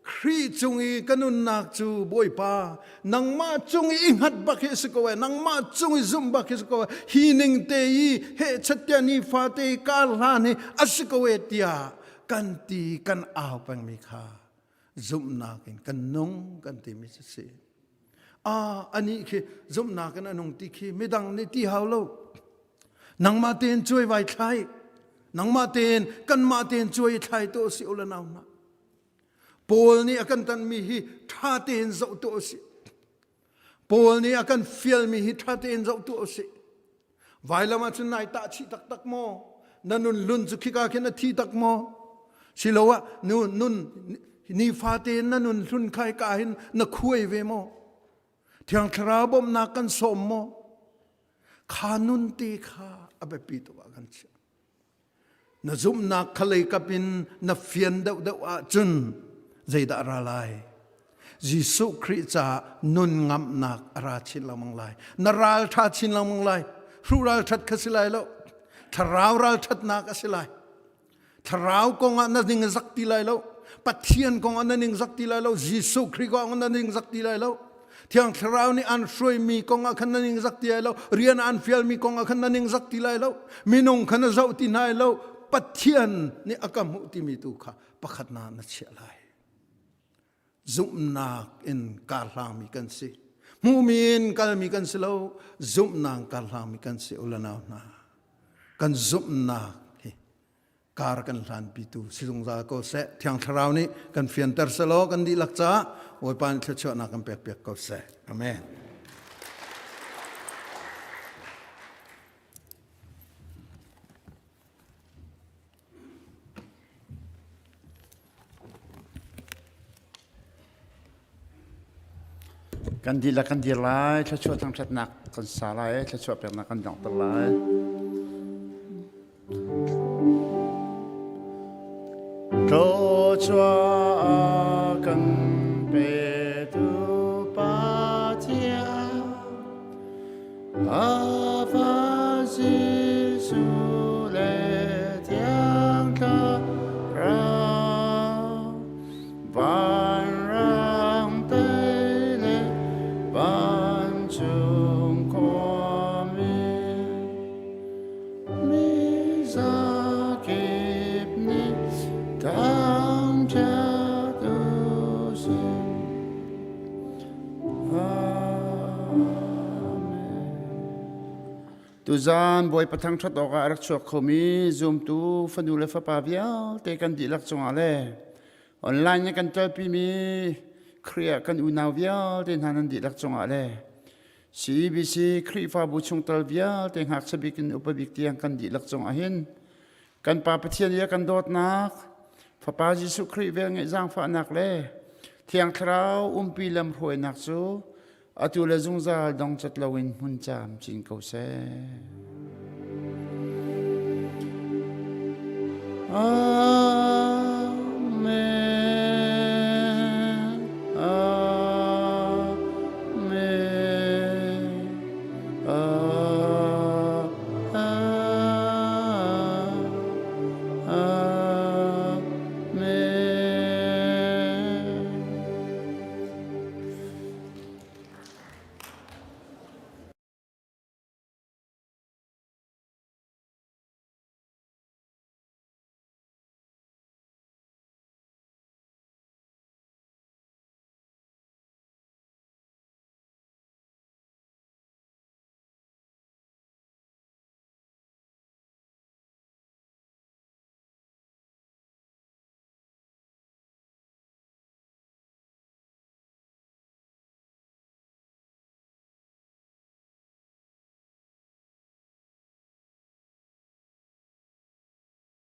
Khrih cung i ka nunnak cu Bawipa nangmah cung i i hngat bak hi si ko e nangmah cung i zumh bak hi si ko e hi ning te i he chattia ni fate kar hlan hi a si ko e tiah kan ti kan au pengmi kha zumhnak in kan nung kan timi si si ah anih khi zumhnak in a nung ti khi midang nih ti hau lo Nangmah tein cuai vai thlai. Nangmah tein kanmah tein cuai thlai to si ula nau na. Paul nih a kan tanmi hi ṭha tein zoh tuah usih. Paul nih a kan fialmi hi ṭha tein zoh tuah usih. Vailam ah cun nai tah chih taktak maw? Na nun lun cu khika khin a thi tak maw? Siloah nu nun nifa tein na nun hlun khai ka hin na khuai ve maw? Thiang Thlarau bawmhnak kan sawm maw? Kha nun te kha a biapi tuk ah kan chiah. Na zumhnak kha leikap in na fian deuhdeuh ahcun zeidah a ra lai? Jesuh Khrih caah nun ngamhnak a ra chin lengmang lai. Na ral ṭha chin lengmang lai. Hruh ralṭhat kha si lai lo. Thlarau ralṭhatnak a si lai. Thlarau kong ah na ning a zak ti lai lo. Pathian kong ah na ning zak ti lai lo. Jesuh Khrih kong ah na ning zak ti lai lo. Thiang Thlarau nih an hruaimi kong ah khan na ning zak ti lai lo. Rian an fialmi kong ah khan na ning zak ti lai lo. Minung kha na zoh ti hna lo. Pathian nih a ka hmuh timi tu kha pakhat na na chiah lai. Zumhnak in kar hlangmi kan si. Hmuhmi in kalmi kan si lo. Zumhnak kar hlangmi kan si ulanau hna. Kan zumhnak hi kar kan hlanpitu si zungzal ko seh. Thiang Thlarau nih kan fianter selaw kan dihlak caah Bawipa nih thluachuahnak kan pekpiak ko seh. Amen. Kan dihlak kan dir lai, thluachuah thangṭhatnak kan sa lai, thluachuah peknak kan donghter lai. Thluachuah kan petu Pathian, A Fa Jesuh le Thiang Thlarau, vanrang te le vancung khuami, mi zakip nih thangṭhat u sih. Tuzaan Bawipa thangṭhat awkah a rak chuak khomi zumtu fanu le fapa vialte kan dihlak cungah le online in kan telpimi Khrih ah kan unau vialte hna nan dihlak cungah le CEBC Khrihfabu chungtel vialte ngakchia bik in upa bik tiang kan dihlak cungah hin kan Pa Pathian i a kan dawtnak Fapa Jesuh Khrih velngeih zaangfahnak le Thiang Thlarau umpi lamhruainak cu atu le zungzal dongcat loin hmun camcin ko seh. Amen.